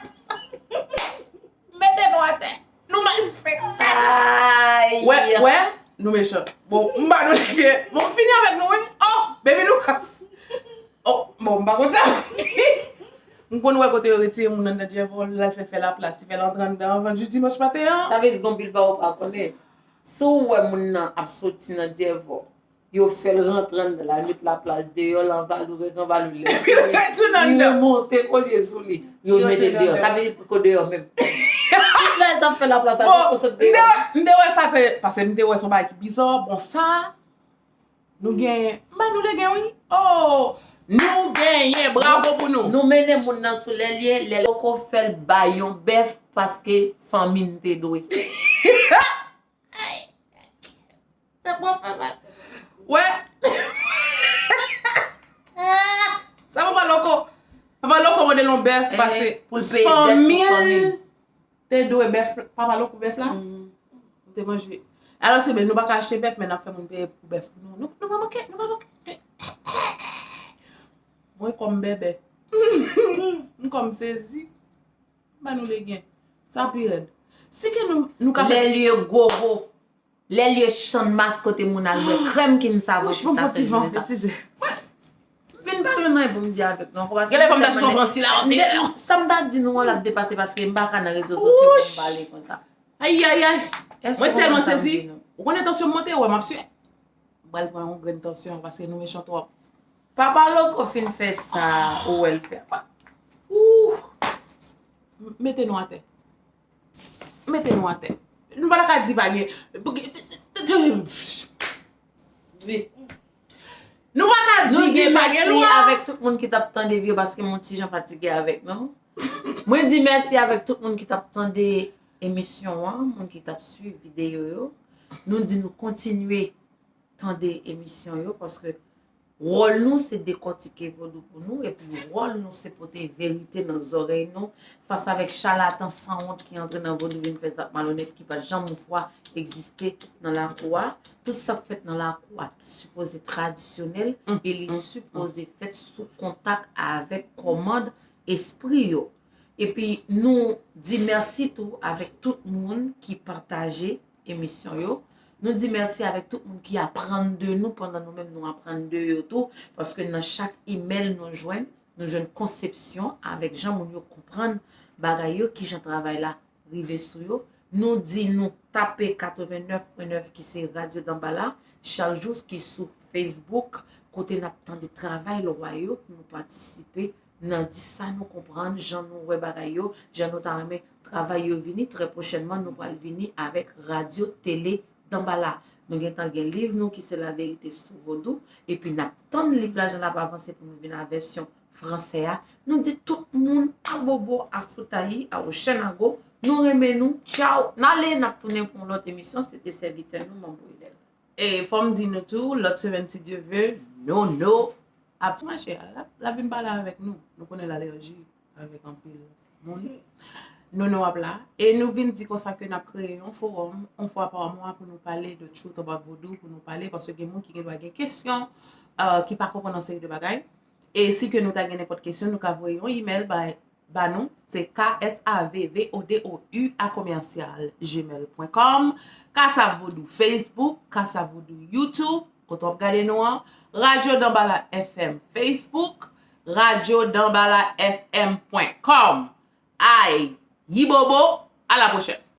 Mete nou atè. Nou mal fèt. Ay. Wè, wè, nou mechan. Bon, m ba nou leve. Bon, m fini avèk nou, wi. Oh, baby, nou ka. Oh, bon, m pa konn sa. M konn wè kote yo retire moun anndan Dyèvò, l al fè, fè laplas, li fè l antre anndan anvan jou dimanch maten an. Sa vle di gon pil pa ou pa konnen. Si w wè moun nan ap soti nan Dyèvò, yo fè l rantre anndan, l al met laplas deyò, l anvaloure, ranvaloure. Li retounen anndan. Li remonte kolye sou li, yo mete l deyò. Sa vle di pou l deyò menm. Tout lè l t ap fè laplas, sa vle di pou sot deyò. M te wè sa te, paske m te wè se yon bagay ki biza. Bon, sa, nou genyen. M ba nou legen, wi. Oh! Nou genyen, bravo pou nou. Nou mennen moun nan sou Lèlye, Lèlye poko fè l bay yon bèf paske fanmi n te dwe. Ay, sa pral fè mal. Wè. Sa Papa Loko. Papa Loko mande l yon bèf pase pou l peye dèt pou fanmi l. Te dwe bèf, Papa Loko bèf la. Ou te manje. Alò, se byen, nou pa ka achte bèf, men n ap fè moun peye pou bèf pou nou. Nou, nou pa manke, nou pa manke. Mwen kòm bèbè. M kòm sezi. Ba nou legen. Sa pi rèd. Si ke nou, nou ka fè Lèlye gogo. Lèlye channmas kote moun al bwè krèm ki m savo chita sèl jounen sa. Eskize. M vin pa jwenn anyen pou m di avèk nou ankò paske. Genlè fò m ta sou Fransi la, w ap te. Sa m ta di nou an l ap depase paske m pa ka nan rezo sosyo pou m pale konsa. Ayayay. Èske Mwen w tèlman konprann sa m sezi. di nou? Ou konnen tansyon m monte, ou wè m ap swe. M pral pran yon grenn tansyon paske nou mechan twòp. Papa Loko fin fè sa ou wè l fè. Ooh. Mete nou atè. Mete nou atè. Nou pa ta ka di pa gen. Nou pa ka Nou di di gen pa gen mèsi lwa. Avèk tout moun ki t ap tande vyo paske m yon ti jan fatige avèk nou. Mwen di mèsi avèk tout moun ki t ap tande emisyon an, moun ki t ap swiv videyo yo. Nou di nou kontinye tande emisyon yo paske wòl nou se dekòtike vodou pou nou epi wòl nou se pote verite nan zòrèy nou fas avèk chalatan sanwont ki antre nan vodou vin fè zak malonèt ki pa t janm yon fwa egziste nan lakou a. Tout sa k fèt nan lakou a sipoze tradisyonèl e li sipoze fèt sou kontak avèk kòmand espri yo. Epi nou di mèsi tou avèk tout moun ki pataje emisyon yo. Nou di mèsi avèk tout moun ki aprann de nou pandan nou menm nou aprann de yo tou. Paske nan chak imèl nou jwenn, nou jwenn konsepsyon avèk jan moun yo konprann bagay yo, kijan travay la rive sou yo. Nou di nou tape katrevennnèf pwen nèf ki se Radyo Danbala, chak jou ki sou Facebook, kote n ap tande travay lwa yo pou nou patisipe nan di sa nou konprann, jan nou wè bagay yo, jan nou ta renmen travay yo vini. Trè pwochènman, nou pral vini avèk Radyo Tele Danbala. Nou gentan gen liv nou ki se La Vérité sou Vodou, epi n ap tann liv la jan l ap avanse pou nou vin a vèsyon fransè a. Nou di tout moun abobo, afoutayi, awochènago, nou renmen nou, tchaw, n ale, n ap tounen pou yon lòt emisyon, se te sèvitè nou, Manbo Ilèl. E fò m di nou tou, lòt semèn, si Dye ve, Nono ap mache a, l ap, l ap vin pale avèk nou. Nou konnen l alèji avèk anpil moun. Nono ap la. E nou vin di konsa ke n ap kreye yon fowòm, yon fwa pa mwa pou nou pale de truth about vodou, pou nou pale, paske gen moun ki gen dwa gen kesyon, euh, ki pa konprann yon seri de bagay. E si ke nou ta gen nenpòt kesyon, nou ka voye yon imèl bay ba nou, se K S A V V O D O U a commercial gmail point com, Kasav Vodou Facebook, Kasav Vodou YouTube, kote w ap gade nou an, Radyo Danbala F M Facebook, radyo danbala f m point com. Ay, yibobo, a la pwochèn.